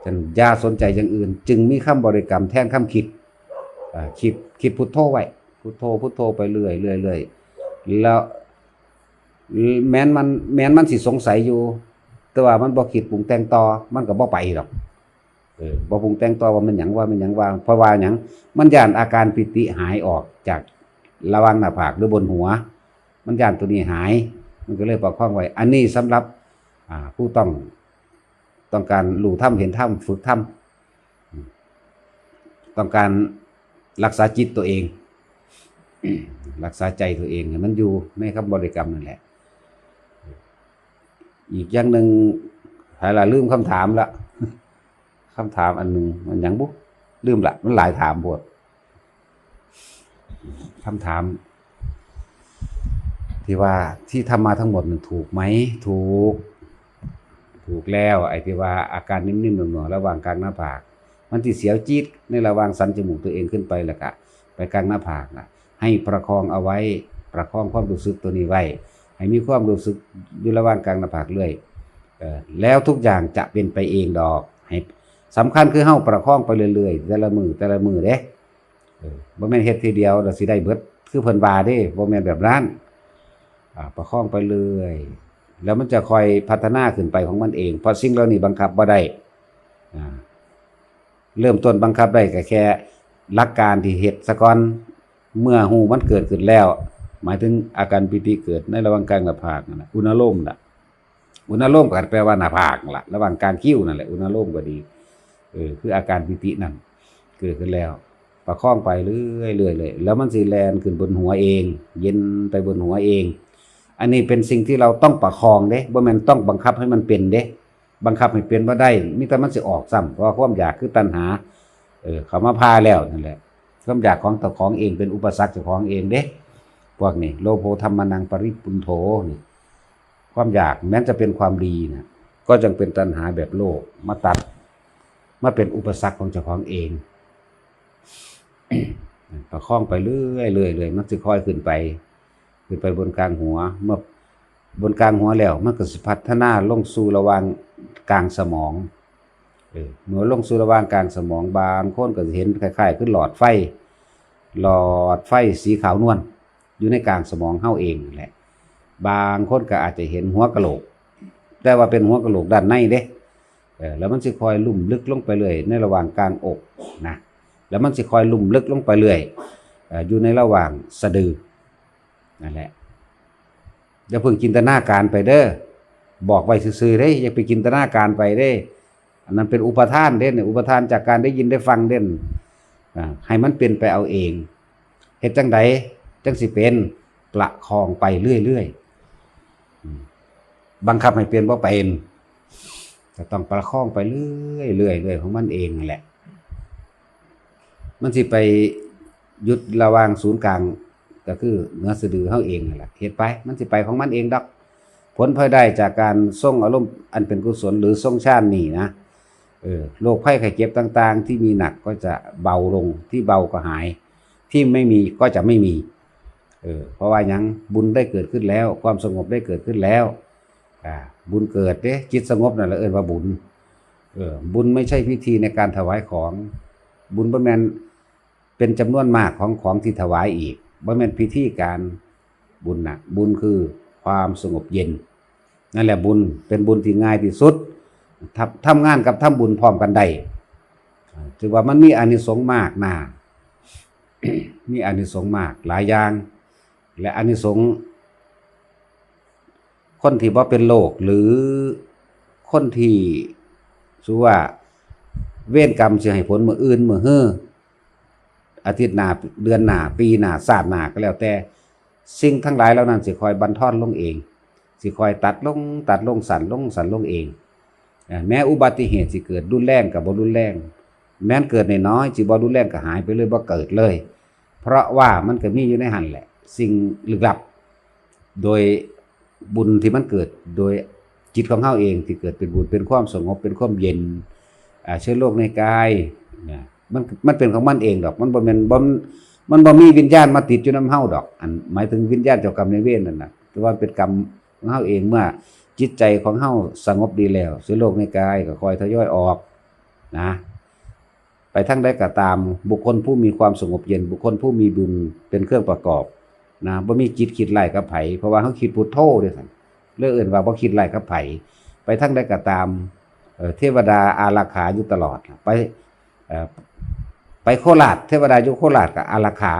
ຈັ່ງຢ່າສົນໃຈຢ່າງອື່ນ ຈຶ່ງມີຄຳບໍລິກຳແທນຄຳຄິດ. ເອີ ຄິດ ຄິດພຸດໂທໄວ້ ພຸດໂທ ພຸດໂທໄປເລື້ອຍໆ ແລ້ວ ແມ່ນມັນ ແມ່ນມັນຊິສົງໄສຢູ່ ແຕ່ວ່າມັນບໍ່ຄິດປຸງແຕ່ງຕໍ່ ມັນກໍບໍ່ໄປດອກ. ເອີ ບໍ່ປຸງແຕ່ງຕໍ່ວ່າແມ່ນຫຍັງ ວ່າແມ່ນຫຍັງ ວ່າ ເພາະວ່າຫຍັງ? ມັນຢ້ານອາການປີຕິຫາຍອອກຈາກລະຫວ່າງໜ້າຜາກ ຫຼື ບົນຫົວ ມັນຢ້ານຕົວນີ້ຫາຍ ມັນກໍເລີຍປະຄອງໄວ້. ອັນນີ້ສຳລັບ ອ່າ ຜູ້ຕ້ອງ ຕ້ອງການຮູ້ທຳເຫັນທຳ ຝຶກທຳ ຕ້ອງການລັກສາຈິດຕົວເອງ ລັກສາໃຈຕົວເອງໃຫ້ມັນຢູ່ໃນຄຳບໍລິກຳນັ້ນແຫຼະ. ອີກຢ່າງໜຶ່ງ ຫາຍລະລືມຄຳຖາມລະ ຄຳຖາມອັນໜຶ່ງ ມັນຫຍັງບຸ ລືມລະ ມັນຫຼາຍຖາມໂພດ. ຄຳຖາມທີ່ວ່າ ທີ່ທຳມາທັງໝົດນັ້ນຖືກໄໝ? ຖືກ ຖືກແລ້ວ. ໄອ້ທີ່ວ່າອາການນິ້ມໆ ໜ່ວງໆ ລະຫວ່າງກາງໜ້າຜາກ ມັນຊິສຽວຈີດໃນລະຫວ່າງສັນຈະມູກຕົວເອງຂຶ້ນໄປ ແລ້ວກະໄປກາງໜ້າຜາກນະ ໃຫ້ປະຄອງເອົາໄວ້ ປະຄອງຄວາມຮູ້ສຶກຕົວນີ້ໄວ້ ໃຫ້ມີຄວາມຮູ້ສຶກຢູ່ລະຫວ່າງກາງໜ້າຜາກເລື້ອຍ ເອີ ແລ້ວທຸກຢ່າງຈະເປັນໄປເອງດອກ. ໃຫ້ ສຳຄັນຄືເຮົາປະຄອງໄປເລື້ອຍໆ ແຕ່ລະມື້ ແຕ່ລະມື້ເດ້. ເອີ ບໍ່ແມ່ນເຮັດທີດຽວແລ້ວຊິໄດ້ເບິດ ຄືເພິ່ນວ່າເດ້ ບໍ່ແມ່ນແບບນັ້ນ. ອາ ປະຄອງໄປເລື້ອຍ ແລ້ວມັນຈະຄ່ອຍພັດທະນາຂຶ້ນໄປຂອງມັນເອງ ເພາະສິ່ງເຫຼົ່ານີ້ບັງຄັບບໍ່ໄດ້. ອາ ເລີ່ມຕົ້ນບັງຄັບໄດ້ກໍແຄ່ຫຼັກການທີ່ເຮັດສາກ່ອນ. ເມື່ອຮູ້ມັນເກີດຂຶ້ນແລ້ວ ໝາຍເຖິງອາການປີຕິເກີດໃນລະຫວ່າງກາງໜ້າຜາກນັ້ນນະ ອຸນາໂລມນະ ອຸນາໂລມກໍແປວ່າໜ້າຜາກນັ້ນລະ ລະຫວ່າງກາງຄິ້ວນັ້ນແຫຼະ ອຸນາໂລມກໍດີ ເອີ ຄືອາການປີຕິນັ້ນເກີດຂຶ້ນແລ້ວ ປະຄອງໄປເລື້ອຍໆ ເລື້ອຍໆ ແລ້ວມັນຊິແລ່ນຂຶ້ນບົນຫົວເອງ ເຢັນໄປບົນຫົວເອງ. ອັນນີ້ເປັນສິ່ງທີ່ເຮົາຕ້ອງປະຄອງເດ້ ບໍ່ແມ່ນຕ້ອງບັງຄັບໃຫ້ມັນເປັນເດ້. ບັງຄັບໃຫ້ເປັນບໍ່ໄດ້ ມີແຕ່ມັນຊິອອກຊ້ຳ ເພາະວ່າຄວາມຢາກຄືຕັນຫາ ເອີ ເຂົ້າມາພາແລ້ວນັ້ນແຫຼະ. ຄວາມຢາກຂອງເຈົ້າຂອງເອງເປັນອຸປະສັກເຈົ້າຂອງເອງເດ້ ພວກນີ້ ໂລໂພທຳມະນັງປະລິປຸນໂທນີ້. ຄວາມຢາກແມ້ນຈະເປັນຄວາມດີນະ ກໍຈັ່ງເປັນຕັນຫາແບບໂລກມາຕັດ ມາເປັນອຸປະສັກຂອງເຈົ້າຂອງເອງ. ປະຄອງໄປເລື້ອຍໆ ເລື້ອຍໆ ມັນຊິຄ່ອຍຂຶ້ນໄປ ຂຶ້ນໄປບົນກາງຫົວ ເມື່ອບົນກາງຫົວແລ້ວ ມັນກໍຊິພັດທະນາລົງສູ່ລະຫວ່າງກາງສະໝອງ. ເອີ ເມື່ອລົງສູ່ລະຫວ່າງກາງສະໝອງ ບາງຄົນກໍຊິເຫັນຄ້າຍໆຄືຫຼອດໄຟ ຫຼອດໄຟສີຂາວນວນ ຢູ່ໃນກາງສະໝອງເຮົາເອງນັ້ນແຫຼະ. ບາງຄົນກໍອາດຈະເຫັນຫົວກະໂຫຼກ ແຕ່ວ່າເປັນຫົວກະໂຫຼກດ້ານໃນເດ້. ເອີ ແລ້ວມັນຊິຄ່ອຍລຸ່ມເລິກລົງໄປເລື້ອຍໃນລະຫວ່າງກາງອົກນະ ແລ້ວມັນຊິຄ່ອຍລຸ່ມເລິກລົງໄປເລື້ອຍ ເອີ ຢູ່ໃນລະຫວ່າງສະດື ນັ້ນແຫຼະ. ຢ່າເພິ່ງຈິນຕະນາການໄປເດີ້ ບອກໄວ້ຊື່ໆເດ້ ຢ່າໄປຈິນຕະນາການໄປເດ້. ອັນນັ້ນເປັນອຸປະທານເດ້ ອຸປະທານຈາກການໄດ້ຍິນໄດ້ຟັງເດ້. ອາ ໃຫ້ມັນເປັນໄປເອົາເອງ. ເຮັດຈັ່ງໃດຈັ່ງຊິເປັນ? ປະຄອງໄປເລື້ອຍໆ. ອາ ບັງຄັບໃຫ້ເປັນບໍ່ເປັນ ກໍຕ້ອງປະຄອງໄປເລື້ອຍໆ ເລື້ອຍໆ ຂອງມັນເອງນັ້ນແຫຼະ. ມັນຊິໄປຢຸດລະຫວ່າງສູນກາງ ກໍຄືເໜືອສະດືເຮົາເອງນັ້ນແຫຼະ ເຮັດໄປ ມັນຊິໄປຂອງມັນເອງດອກ. ຜົນພາຍໄດ້ຈາກການຊົງອາລົມອັນເປັນກຸສົນ ຫຼື ຊົງຊານນີ້ນະ ເອີ ໂລກໄພໄຂ້ເຈັບຕ່າງໆ ທີ່ມີໜັກກໍຈະເບົາລົງ ທີ່ເບົາກໍຫາຍ ທີ່ໄມ່ມີກໍຈະໄມ່ມີ. ເອີ ເພາະວ່າຫຍັງ? ບຸນໄດ້ເກີດຂຶ້ນແລ້ວ ຄວາມສະຫງົບໄດ້ເກີດຂຶ້ນແລ້ວ. ອາ ບຸນເກີດເດ້ ຈິດສະຫງົບນັ້ນລະເອີ້ນວ່າບຸນ. ເອີ ບຸນໄມ່ໃຊ່ພິທີໃນການຖວາຍຂອງ ບຸນບໍ່ແມ່ນ ເປັນຈຳນວນມາກຂອງຂອງທີ່ຖວາຍອີກ ບໍ່ແມ່ນພິທີການບຸນນະ. ບຸນຄືຄວາມສະຫງົບເຢັນ ນັ້ນແຫຼະບຸນ ເປັນບຸນທີ່ງ່າຍທີ່ສຸດ. ທຳ ທຳງານກັບທຳບຸນພ້ອມກັນໄດ້ ຖືວ່າມັນມີອານິສົງມາກນາ ມີອານິສົງມາກຫຼາຍຢ່າງ ແລະ ອານິສົງ ຄົນທີ່ບໍ່ເປັນໂລກ ຫຼື ຄົນທີ່ ສົມມຸດວ່າ ເວນກຳຊິໃຫ້ຜົນມື້ອື່ນ ມື້ຮື ອາທິດໜ້າ ເດືອນໜ້າ ປີໜ້າ ຊາດໜ້າກໍແລ້ວແຕ່ ສິ່ງທັງຫຼາຍເຫຼົ່ານັ້ນຊິຄ່ອຍບັນທອນລົງເອງ ຊິຄ່ອຍຕັດລົງ ຕັດລົງ ສັ້ນລົງ ສັ້ນລົງເອງ. ເອີ ແມ້ອຸບັດຕິເຫດຊິເກີດ ຮຸນແຮງກໍບໍ່ຮຸນແຮງ ແມ່ນເກີດນ້ອຍໆ ຊິບໍ່ຮຸນແຮງກໍຫາຍໄປເລີຍ ບໍ່ເກີດເລີຍ ເພາະວ່າມັນກໍມີຢູ່ໃນຫັ້ນແຫຼະ ສິ່ງລຶກລັບ ໂດຍບຸນທີ່ມັນເກີດ ໂດຍຈິດຂອງເຮົາເອງທີ່ເກີດເປັນບຸນ ເປັນຄວາມສະຫງົບ ເປັນຄວາມເຢັນ ອາ ເຊື້ອໂລກໃນກາຍນະ ມັນ ມັນເປັນຂອງມັນເອງດອກ ມັນບໍ່ແມ່ນ ບໍ່ ມັນບໍ່ມີວິນຍານມາຕິດຢູ່ນຳເຮົາດອກ ອັນໝາຍເຖິງວິນຍານເຈົ້າກຳນາຍເວນນັ້ນນະ ແຕ່ວ່າເປັນກຳຂອງເຮົາເອງ ເມື່ອຈິດໃຈຂອງເຮົາສະຫງົບດີແລ້ວ ເຊື້ອໂລກໃນກາຍກໍຄ່ອຍທະຍອຍອອກນະ. ໄປທາງໃດກໍຕາມ ບຸກຄົນຜູ້ມີຄວາມສະຫງົບເຢັນ ບຸກຄົນຜູ້ມີບຸນເປັນເຄື່ອງປະກອບນະ ບໍ່ມີຈິດຄິດຮ້າຍກັບໃຜ ເພາະວ່າເຮົາຄິດພຸດໂທເດ້ຊັ້ນ ເລີຍເອີ້ນວ່າບໍ່ຄິດຮ້າຍກັບໃຜ. ໄປທາງໃດກໍຕາມ ເອີ ເທວະດາອາລັກຂາຢູ່ຕະຫຼອດ ໄປ ເອີ ໄປໂຄລາດ ເທວະດາຢູ່ໂຄລາດກໍອາລັກຂາ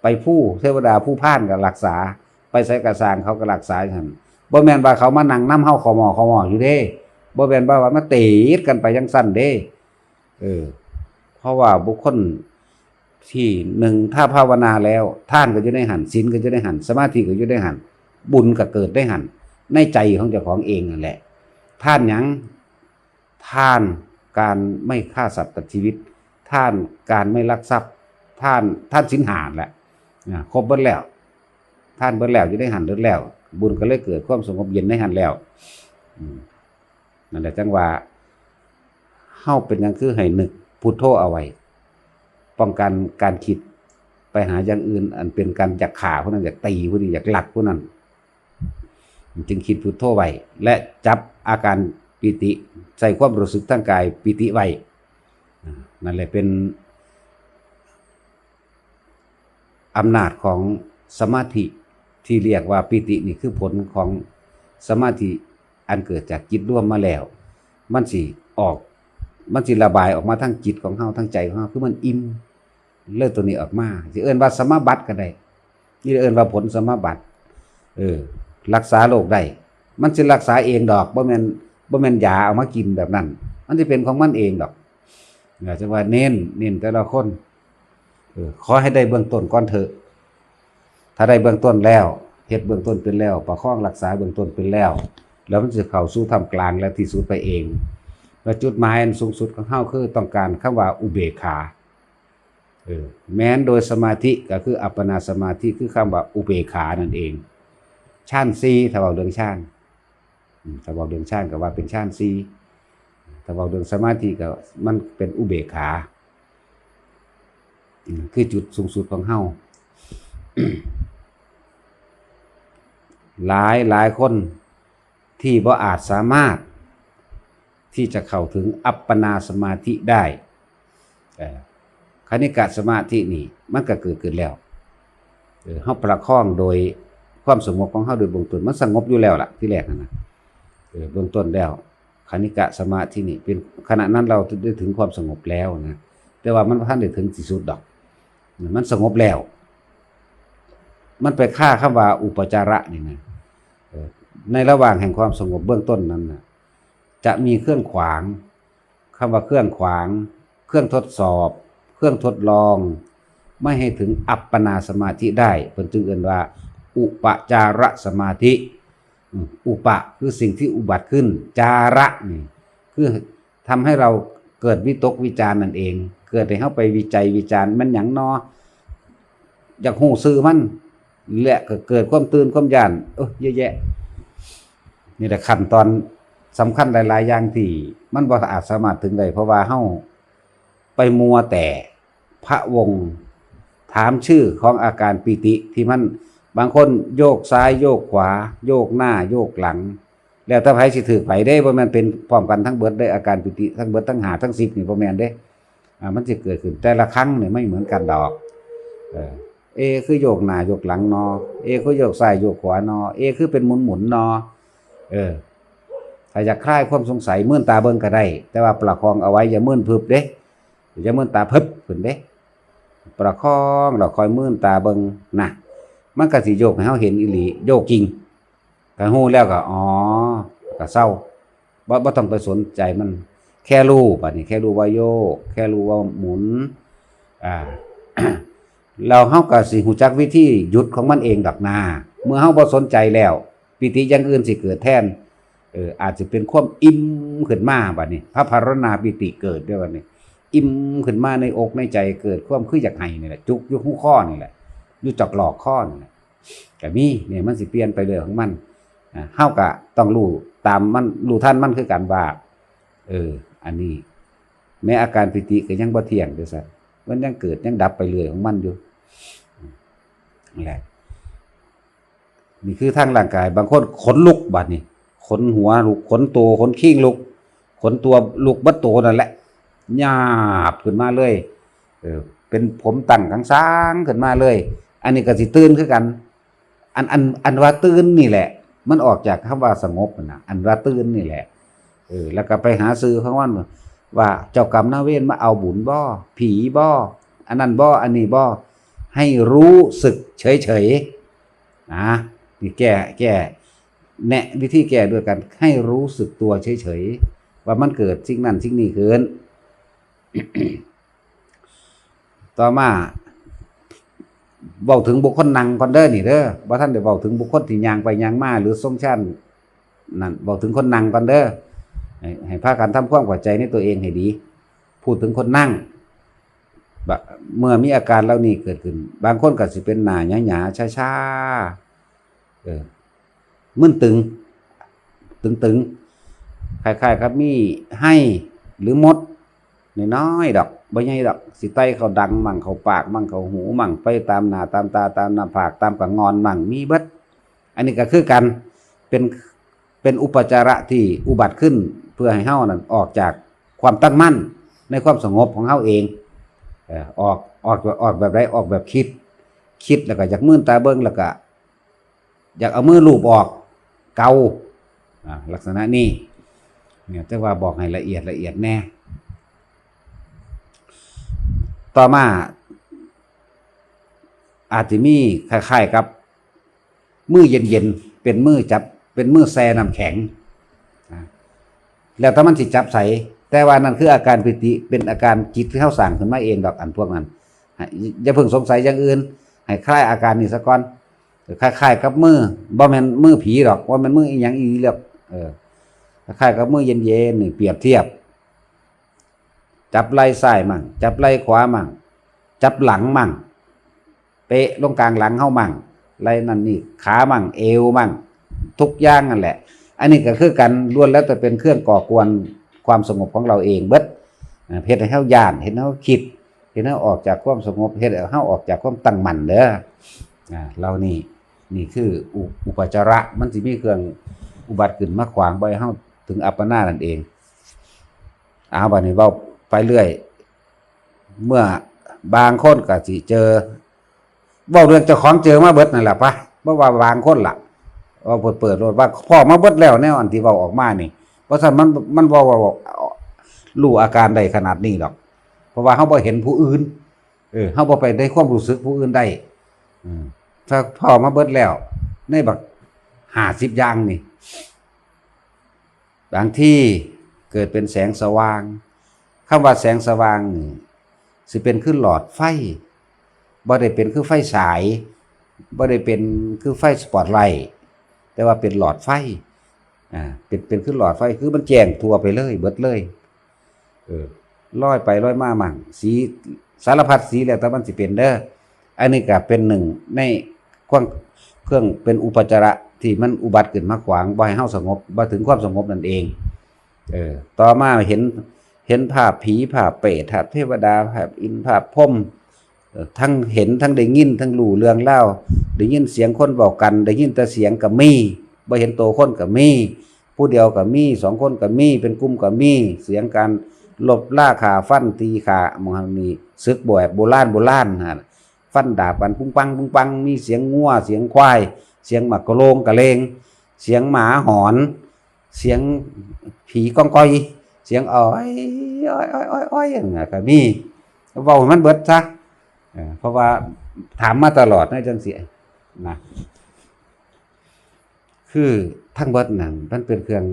ໄປພູ ເທວະດາພູພານກໍຮັກສາ ໄປໃສກໍຊ່າງ ເຂົາກໍຮັກສາຢູ່ຫັ້ນ ບໍ່ແມ່ນວ່າເຂົາມານັ່ງນຳເຮົາ ເຂົາໝໍ້ ເຂົາໝໍ້ຢູ່ເດ້ ບໍ່ແມ່ນວ່າ ວ່າມາຕິດກັນໄປຈັ່ງຊັ້ນເດ້. ເອີ ເພາະວ່າບຸກຄົນທີ່ໜຶ່ງ ຖ້າພາວະນາແລ້ວ ທານກໍຢູ່ໃນຫັ້ນ ສິນກໍຢູ່ໃນຫັ້ນ ສະມາທິກໍຢູ່ໃນຫັ້ນ ບຸນກໍເກີດໃນຫັ້ນ ໃນໃຈຂອງເຈົ້າຂອງເອງນັ້ນແຫຼະ. ທານຫຍັງ? ທານການໄມ່ຂ້າສັດຕັດຊີວິດ ທານການໄມ່ລັກຊັບ ທານ ທານສິນຫ້ານັ້ນແຫຼະ ອາ ຄົບເບິດແລ້ວ ທານເບິດແລ້ວ ຢູ່ໃນຫັ້ນເບິດແລ້ວ ບຸນກໍເລີຍເກີດຄວາມສະຫງົບເຢັນໃນຫັ້ນແລ້ວ. ອືມ ນັ້ນແຫຼະ ຈັ່ງວ່າເຮົາເປັນຫຍັງຄືໃຫ້ນຶກພຸດໂທເອົາໄວ້ ປ້ອງກັນການຄິດໄປຫາຢ່າງອື່ນ ອັນເປັນການຢາກຂ້າຜູ້ນັ້ນ ຢາກຕີຜູ້ນີ້ ຢາກລັກຜູ້ນັ້ນ ຈຶ່ງຄິດພຸດໂທໄວ້ ແລະ ຈັບອາການປີຕິ ໃສ່ຄວາມຮູ້ສຶກທາງກາຍປີຕິໄວ້. ອາ ນັ້ນແຫຼະເປັນອຳນາດຂອງສະມາທິ ທີ່ລຽກວ່າປີຕິນີ້ ຄືຜົນຂອງສະມາທິອັນເກີດຈາກຈິດລວມມາແລ້ວ ມັນຊິອອກ ມັນຊິລະບາຍອອກມາທາງຈິດຂອງເຮົາ ທາງໃຈຂອງເຮົາ ຄືມັນອີ່ມເລີຍໂຕນີ້ອອກມາ ຊິເອີ້ນວ່າສະມາບັດກໍໄດ້ ຫຼືເອີ້ນວ່າຜົນສະມາບັດ ເອີ ລັກສາໂລກໄດ້ ມັນຊິລັກສາເອງດອກ ບໍ່ແມ່ນ ບໍ່ແມ່ນຢາເອົາມາກິນແບບນັ້ນ ມັນຊິເປັນຂອງມັນເອງດອກ. ແລ້ວຈັ່ງວ່າເນັ້ນ ເນັ້ນແຕ່ລະຄົນ ເອີ ຂໍໃຫ້ໄດ້ເບື້ອງຕົ້ນກ່ອນເຖາະ ຖ້າໄດ້ເບື້ອງຕົ້ນແລ້ວ ເຮັດເບື້ອງຕົ້ນເປັນແລ້ວ ປະຄອງຮັກສາເບື້ອງຕົ້ນເປັນແລ້ວ ແລ້ວມັນຊິເຂົ້າສູ່ທ່າມກາງ ແລະ ທີ່ສຸດໄປເອງ ແລະ ຈຸດໝາຍອັນສູງສຸດຂອງເຮົາຄືຕ້ອງການຄຳວ່າອຸເບກຂາ ເອີ ແມ່ນໂດຍສະມາທິ ກໍຄືອັບປະນາສະມາທິ ຄືຄຳວ່າອຸເບກຂານັ້ນເອງ ຊານສີ່ ຖ້າເວົ້າເລື່ອງຊານ ອືມ ຖ້າເວົ້າເລື່ອງຊານກໍວ່າເປັນຊານສີ່ ຖ້າເວົ້າເລື່ອງສະມາທິກໍມັນເປັນອຸເບກຂາ ອືມ ຄືຈຸດສູງສຸດຂອງເຮົາ ຫຼາຍ ຫຼາຍຄົນທີ່ບໍ່ອາດສາມາດທີ່ຈະເຂົ້າເຖິງອັບປະນາສະມາທິໄດ້ ເອີ ຄະນິກະສະມາທິນີ້ມັນກໍເກີດຂຶ້ນແລ້ວ ເອີ ເຮົາປະຄອງໂດຍຄວາມສະຫງົບຂອງເຮົາໂດຍເບື້ອງຕົ້ນ ມັນສະຫງົບຢູ່ແລ້ວລະ ທີແລກຫັ້ນນະ ເອີ ເບື້ອງຕົ້ນແລ້ວ ຄະນິກະສະມາທິນີ້ເປັນ ຂະນະນັ້ນເຮົາໄດ້ເຖິງຄວາມສະຫງົບແລ້ວນະ ແຕ່ວ່າມັນບໍ່ທັນໄດ້ເຖິງທີ່ສຸດດອກ ມັນສະຫງົບແລ້ວ ມັນໄປຄາຄຳວ່າອຸປະຈາລະນີ້ນະ ເອີ ໃນລະຫວ່າງແຫ່ງຄວາມສະຫງົບເບື້ອງຕົ້ນນັ້ນນະ ຈະມີເຄື່ອງຂວາງ ຄຳວ່າເຄື່ອງຂວາງ ເຄື່ອງທົດສອບ ເຄື່ອງທົດລອງ ໄວ້ໃຫ້ເຖິງອັບປະນາສະມາທິໄດ້ ເພິ່ນຈຶ່ງເອີ້ນວ່າອຸປະຈາລະສະມາທິ ອືມ ອຸປະ ຄືສິ່ງທີ່ອຸບັດຂຶ້ນ ຈາລະນີ້ຄືທຳໃຫ້ເຮົາເກີດວິຕົກວິຈານນັ້ນເອງ ເກີດໃຫ້ເຮົາໄປວິໄຈວິຈານ ແມ່ນຫຍັງນໍ ຢາກຮູ້ຊື່ມັນ ແລະ ກໍເກີດຄວາມຕື່ນຄວາມຢ້ານ ໂອ້ ເຍອະແຍະ ນີ້ແຫຼະຂັ້ນຕອນສຳຄັນຫຼາຍໆຢ່າງທີ່ມັນບໍ່ອາດສາມາດເຖິງໄດ້ ເພາະວ່າເຮົາໄປມົວແຕ່ພະວົງ ຖາມຊື່ຂອງອາການປີຕິທີ່ມັນ ບາງຄົນໂຍກຊ້າຍໂຍກຂວາ ໂຍກໜ້າໂຍກຫຼັງ ແລ້ວແຕ່ໃຜຊິຖືກໃຜເດ້ ບໍ່ແມ່ນເປັນພ້ອມກັນທັງເບິດເດ້ ອາການປີຕິທັງເບິດທັງຫ້າທັງສິບນີ້ບໍ່ແມ່ນເດ້ ອ່າ ມັນຊິເກີດຂຶ້ນ ແຕ່ລະຄັ້ງນີ້ບໍ່ເໝືອນກັນດອກ ເອີ ເອ ຄືໂຍກໜ້າໂຍກຫຼັງນໍ ເອ ຄືໂຍກຊ້າຍໂຍກຂວານໍ ເອ ຄືເປັນໝຸນໆນໍ ເອີ ຖ້າຢາກຄາຍຄວາມສົງໄສ ມື່ນຕາເບິ່ງກໍໄດ້ ແຕ່ວ່າປະຄອງເອົາໄວ້ ຢ່າມື່ນພຶບເດ້ ຢ່າມື່ນຕາພຶບຂຶ້ນເດ້ ປະຄອງແລ້ວຄ່ອຍມື່ນຕາເບິ່ງນະ ມັນກໍຊິໂຍກໃຫ້ເຮົາເຫັນອີ່ຫຼີ ໂຍກຈິງ ກໍຮູ້ແລ້ວກໍ ອໍ ກໍເຊົາ ບໍ່ ບໍ່ຕ້ອງໄປສົນໃຈມັນ ແຄ່ຮູ້ ບາດນີ້ແຄ່ຮູ້ວ່າໂຍກ ແຄ່ຮູ້ວ່າໝູນ ອ່າ ແລ້ວເຮົາກໍຊິຮູ້ຈັກວິທີຢຸດຂອງມັນເອງດອກນາ ເມື່ອເຮົາບໍ່ສົນໃຈແລ້ວ ປີຕິຢ່າງອື່ນຊິເກີດແທນ ເອີ ອາດຈະເປັນຄວາມອີ່ມຂຶ້ນມາ ບາດນີ້ພະພາລະນາປີຕິເກີດເດ້ ບາດນີ້ ອີ່ມຂຶ້ນມາໃນອົກໃນໃຈ ເກີດຄວາມຄືຢາກໄຫ້ນີ້ແຫຼະ ຈຸກຢູ່ຮູຄໍນີ້ແຫຼະ ຢູ່ຈອກຫຼອກຄໍນີ້ແຫຼະ ກໍມີ ນີ້ມັນຊິປ່ຽນໄປເລື້ອຍຂອງມັນ ອ່າ ເຮົາກໍຕ້ອງຮູ້ຕາມມັນ ຮູ້ທັນມັນຄືກັນວ່າ ເອີ ອັນນີ້ ແມ້ອາການປີຕິກໍຍັງບໍ່ທ່ຽງ ຈັ່ງຊັ້ນ ມັນຍັງເກີດຍັງດັບໄປເລື້ອຍຂອງມັນຢູ່ ນັ້ນແຫຼະ ນີ້ຄືທາງຮ່າງກາຍ ບາງຄົນຂົນລຸກ ບາດນີ້ ຂົນຫົວລຸກ ຂົນໂຕ ຂົນຄີງລຸກ ຂົນຕົວລຸກ ເບິດໂຕນັ້ນແຫຼະ ຫຍາບຂຶ້ນມາເລີຍ ເອີ ເປັນຜົມຕັ້ງກາງສາງຂຶ້ນມາເລີຍ ອັນນີ້ກໍຊິຕື່ນຄືກັນ ອັນ ອັນ ອັນວ່າຕື່ນນີ້ແຫຼະ ມັນອອກຈາກຄຳວ່າສະຫງົບຫັ້ນນະ ອັນວ່າຕື່ນນີ້ແຫຼະ ເອີ ແລ້ວກໍໄປຫາຊື່ຂອງມັນວ່າ ເຈົ້າກຳນາຍເວນມາເອົາບຸນບໍ? ຜີບໍ? ອັນນັ້ນບໍ? ອັນນີ້ບໍ? ໃຫ້ຮູ້ສຶກເສີຍໆ ນະ ນີ້ແກ້ ແກ້ ແນະວິທີແກ້ດ້ວຍການໃຫ້ຮູ້ສຶກຕົວເສີຍໆ ວ່າມັນເກີດສິ່ງນັ້ນສິ່ງນີ້ຂຶ້ນ. ຕໍ່ມາເວົ້າເຖິງບຸກຄົນນັ່ງກ່ອນເດີນີ້ເດີ ບໍ່ທັນໄດ້ເວົ້າເຖິງບຸກຄົນທີ່ຍ່າງໄປຍ່າງມາ ຫຼືຊົງຊານນັ້ນ ເວົ້າເຖິງຄົນນັ່ງກ່ອນເດີ ໃຫ້ ໃຫ້ພາກັນທຳຄວາມເຂົ້າໃຈໃນຕົວເອງໃຫ້ດີ ພູດເຖິງຄົນນັ່ງ ບະ ເມື່ອມີອາການເຫຼົ່ານີ້ເກີດຂຶ້ນ ບາງຄົນກໍຊິເປັນໜ້າຫຍາໆ ຊາໆ ເອີ ມຶນຕຶງ ຕຶງໆ ຄ້າຍໆກັບມີໄຮ ຫຼືມົດ ນ້ອຍໆດອກ ບໍ່ໃຫຍ່ດອກ ຊິໄຕ່ເຂົ້າດັງໝັ່ງ ເຂົ້າປາກໝັ່ງ ເຂົ້າຫູໝັ່ງ ໄປຕາມໜ້າຕາມຕາ ຕາມໜ້າຜາກ ຕາມກະງ່ອນໝັ່ງ ມີເບິດ ອັນນີ້ກໍຄືກັນ ເປັນ ເປັນອຸປະຈາລະທີ່ອຸບັດຂຶ້ນ ເພື່ອໃຫ້ເຮົານັ້ນອອກຈາກຄວາມຕັ້ງໝັ້ນໃນຄວາມສະຫງົບຂອງເຮົາເອງ ເອີ ອອກ ອອກ ອອກແບບໃດ? ອອກແບບຄິດ ຄິດແລ້ວກໍຢາກມື່ນຕາເບິ່ງ ແລ້ວກໍ ຢາກເອົາມືລູບອອກ ເກົາ ອາ ລັກສະນະນີ້ ແຕ່ວ່າບອກໃຫ້ລະອຽດ ລະອຽດແດ່ ຕໍ່ມາອາດຈະມີຄ້າຍໆກັບມືເຢັນໆ ເປັນມືຈັບ ເປັນມືແຊ່ນ້ຳແຂງ ແລ້ວແຕ່ມັນຊິຈັບໃສ ແຕ່ວ່ານັ້ນຄືອາການປີຕິ ເປັນອາການຈິດທີ່ເຮົາສ້າງຂຶ້ນມາເອງດອກ ອັນພວກນັ້ນ. ໃຫ້ ຢ່າເພິ່ງສົງໄສຢ່າງອື່ນ ໃຫ້ຄາຍອາການນີ້ສາກ່ອນ. ເອີ ຄ້າຍໆກັບມື ບໍ່ແມ່ນມືຜີດອກ ບໍ່ແມ່ນມືອີ່ຫຍັງອີ່ຫຼີດອກ ເອີ ຄ້າຍໆກັບມືເຢັນໆນີ້ ປຽບທຽບ ຈັບໄຫຼ່ຊ້າຍໝັ້ງ ຈັບໄຫຼ່ຂວາໝັ້ງ ຈັບຫຼັງໝັ້ງ ເປະລົງກາງຫຼັງເຮົາໝັ້ງ ໄຫຼ່ນັ້ນນີ້ ຂາໝັ້ງ ເອວໝັ້ງ ທຸກຢ່າງນັ້ນແຫຼະ. ອັນນີ້ກໍຄືກັນ ລ້ວນແລ້ວແຕ່ເປັນເຄື່ອງກໍ່ກວນຄວາມສະຫງົບຂອງເຮົາເອງເບິດ ເຮັດໃຫ້ເຮົາຢ້ານ ເຮັດໃຫ້ເຮົາຄິດ ເຮັດໃຫ້ເຮົາອອກຈາກຄວາມສະຫງົບ ເຮັດໃຫ້ເຮົາອອກຈາກຄວາມຕັ້ງໝັ້ນເດີ. ອ່າ ເຫຼົ່ານີ້ ນີ້ຄືອຸ ອຸປະຈາລະ ມັນຊິມີເຄື່ອງອຸບັດຂຶ້ນມາຂວາງບໍ່ໃຫ້ເຮົາເຖິງອັບປະນານັ້ນເອງ. ເອົາ ບາດນີ້ເວົ້າໄປເລື້ອຍ ເມື່ອ ບາງຄົນກໍຊິເຈີ ເວົ້າເລື່ອງເຈົ້າຂອງເຈີມາເບິດນັ້ນລະປະ ບໍ່ວ່າບາງຄົນລະ ເວົ້າເປີດໆໂລດວ່າພໍ້ມາເບິດແລ້ວ ແນວອັນທີ່ເວົ້າອອກມານີ້ ບໍ່ຊັ້ນມັນ ມັນບໍ່ ບໍ່ ບໍ່ຮູ້ອາການໄດ້ຂະໜາດນີ້ດອກ ເພາະວ່າເຮົາບໍ່ເຫັນຜູ້ອື່ນ ເອີ ເຮົາບໍ່ໄປໄດ້ຄວາມຮູ້ສຶກຜູ້ອື່ນໄດ້ ເອີ ຖ້າພໍ້ມາເບິດແລ້ວ ໃນບັກຫ້າສິບຢ່າງນີ້ ບາງທີເກີດເປັນແສງສະຫວ່າງ ຄຳວ່າແສງສະຫວ່າງນີ້ຊິເປັນຄືຫຼອດໄຟ ບໍ່ໄດ້ເປັນຄືໄຟສາຍ ບໍ່ໄດ້ເປັນຄືໄຟສະປອດໄລ ແຕ່ວ່າເປັນຫຼອດໄຟ ອ່າ ເປັນ ເປັນຄືຫຼອດໄຟ ຄືມັນແຈ້ງທົ່ວໄປເລີຍ ເບິດເລີຍ ເອີ ລອຍໄປລອຍມາໝັ້ງ ສີ ສາລະພັດສີ ແລ້ວແຕ່ມັນຊິເປັນເດີ. ອັນນີ້ກໍເປັນໜຶ່ງໃນຄວາມ ເຄື່ອງເປັນອຸປະຈາລະທີ່ມັນອຸບັດຂຶ້ນມາຂວາງ ບໍ່ໃຫ້ເຮົາສະຫງົບ ບໍ່ເຖິງຄວາມສະຫງົບນັ້ນເອງ. ເອີ ຕໍ່ມາເຫັນ ເຫັນພາບຜີພາບເປດ ພາບເທວະດາ ພາບອິນ ພາບພົມ ເອີ ທັງເຫັນ ທັງໄດ້ຍິນ ທັງຮູ້ເລື່ອງລາວ ໄດ້ຍິນສຽງຄົນເວົ້າກັນ ໄດ້ຍິນແຕ່ສຽງກໍມີ ບໍ່ເຫັນໂຕຄົນກໍມີ ຜູ້ດຽວກໍມີ ສອງຄົນກໍມີ ເປັນກຸ່ມກໍມີ ສຽງການລົບລາຂ້າຟັນຕີຂ້າ ໝ່ອງຫັ້ນນີ້ ສຶກແບບໂບລານໂບລານຫັ້ນ ຟັນດາບກັນປຸງປັງປຸງປັງ ມີສຽງງົວ ສຽງຄວາຍ ສຽງໝາກກະໂລງກະເລງ ສຽງໝາຫອນ ສຽງຜີກ້ອງກ້ອຍ ສຽງອອຍ ອອຍ ອອຍ ອອຍ ອອຍ ຫັ້ນນະ ກໍມີ ເວົ້າໃຫ້ມັນເບິດຊະ ເອີ ເພາະວ່າຖາມມາຕະຫຼອດນະ ຈັ່ງຊີ້ນະ ຄືທັງເບິດນັ້ນ ມັນເປັນເຄື່ອງ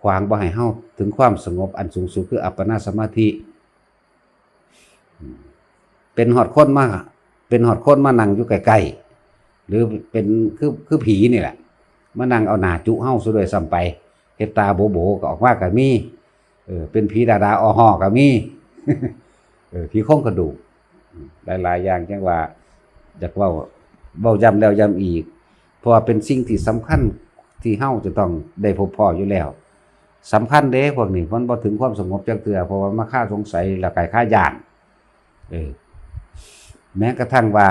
ຂວາງບໍ່ໃຫ້ເຮົາເຖິງຄວາມສະຫງົບອັນສູງສຸດ ຄືອັບປະນາສະມາທິ. ເປັນຮອດຄົນມາ ເປັນຮອດຄົນມານັ່ງຢູ່ໃກ້ໆ ຫຼືເປັນຄື ຄືຜີນີ້ແຫຼະ ມານັ່ງເອົາໜ້າຈຸເຮົາຊະດ້ວຍຊ້ຳໄປ ເຮັດຕາໂບໆກໍອອກມາກໍມີ ເອີ ເປັນຜີດາດາອໍຫໍກໍມີ ເອີ ຜີໂຄງກະດູກ ຫຼາຍໆຢ່າງ ຈັ່ງວ່າຢາກເວົ້າ ເວົ້າຢ້ຳແລ້ວຢ້ຳອີກ ເພາະວ່າເປັນສິ່ງທີ່ສຳຄັນທີ່ເຮົາຈະຕ້ອງໄດ້ພົບພໍ້ຢູ່ແລ້ວ. ສຳຄັນເດ້ພວກນີ້ ມັນບໍ່ເຖິງຄວາມສະຫງົບຈັກເທື່ອ ເພາະວ່າມາຄາສົງໄສ ແລ້ວກາຍຄາຢ້ານ ເອີ ແມ້ກະທັ່ງວ່າ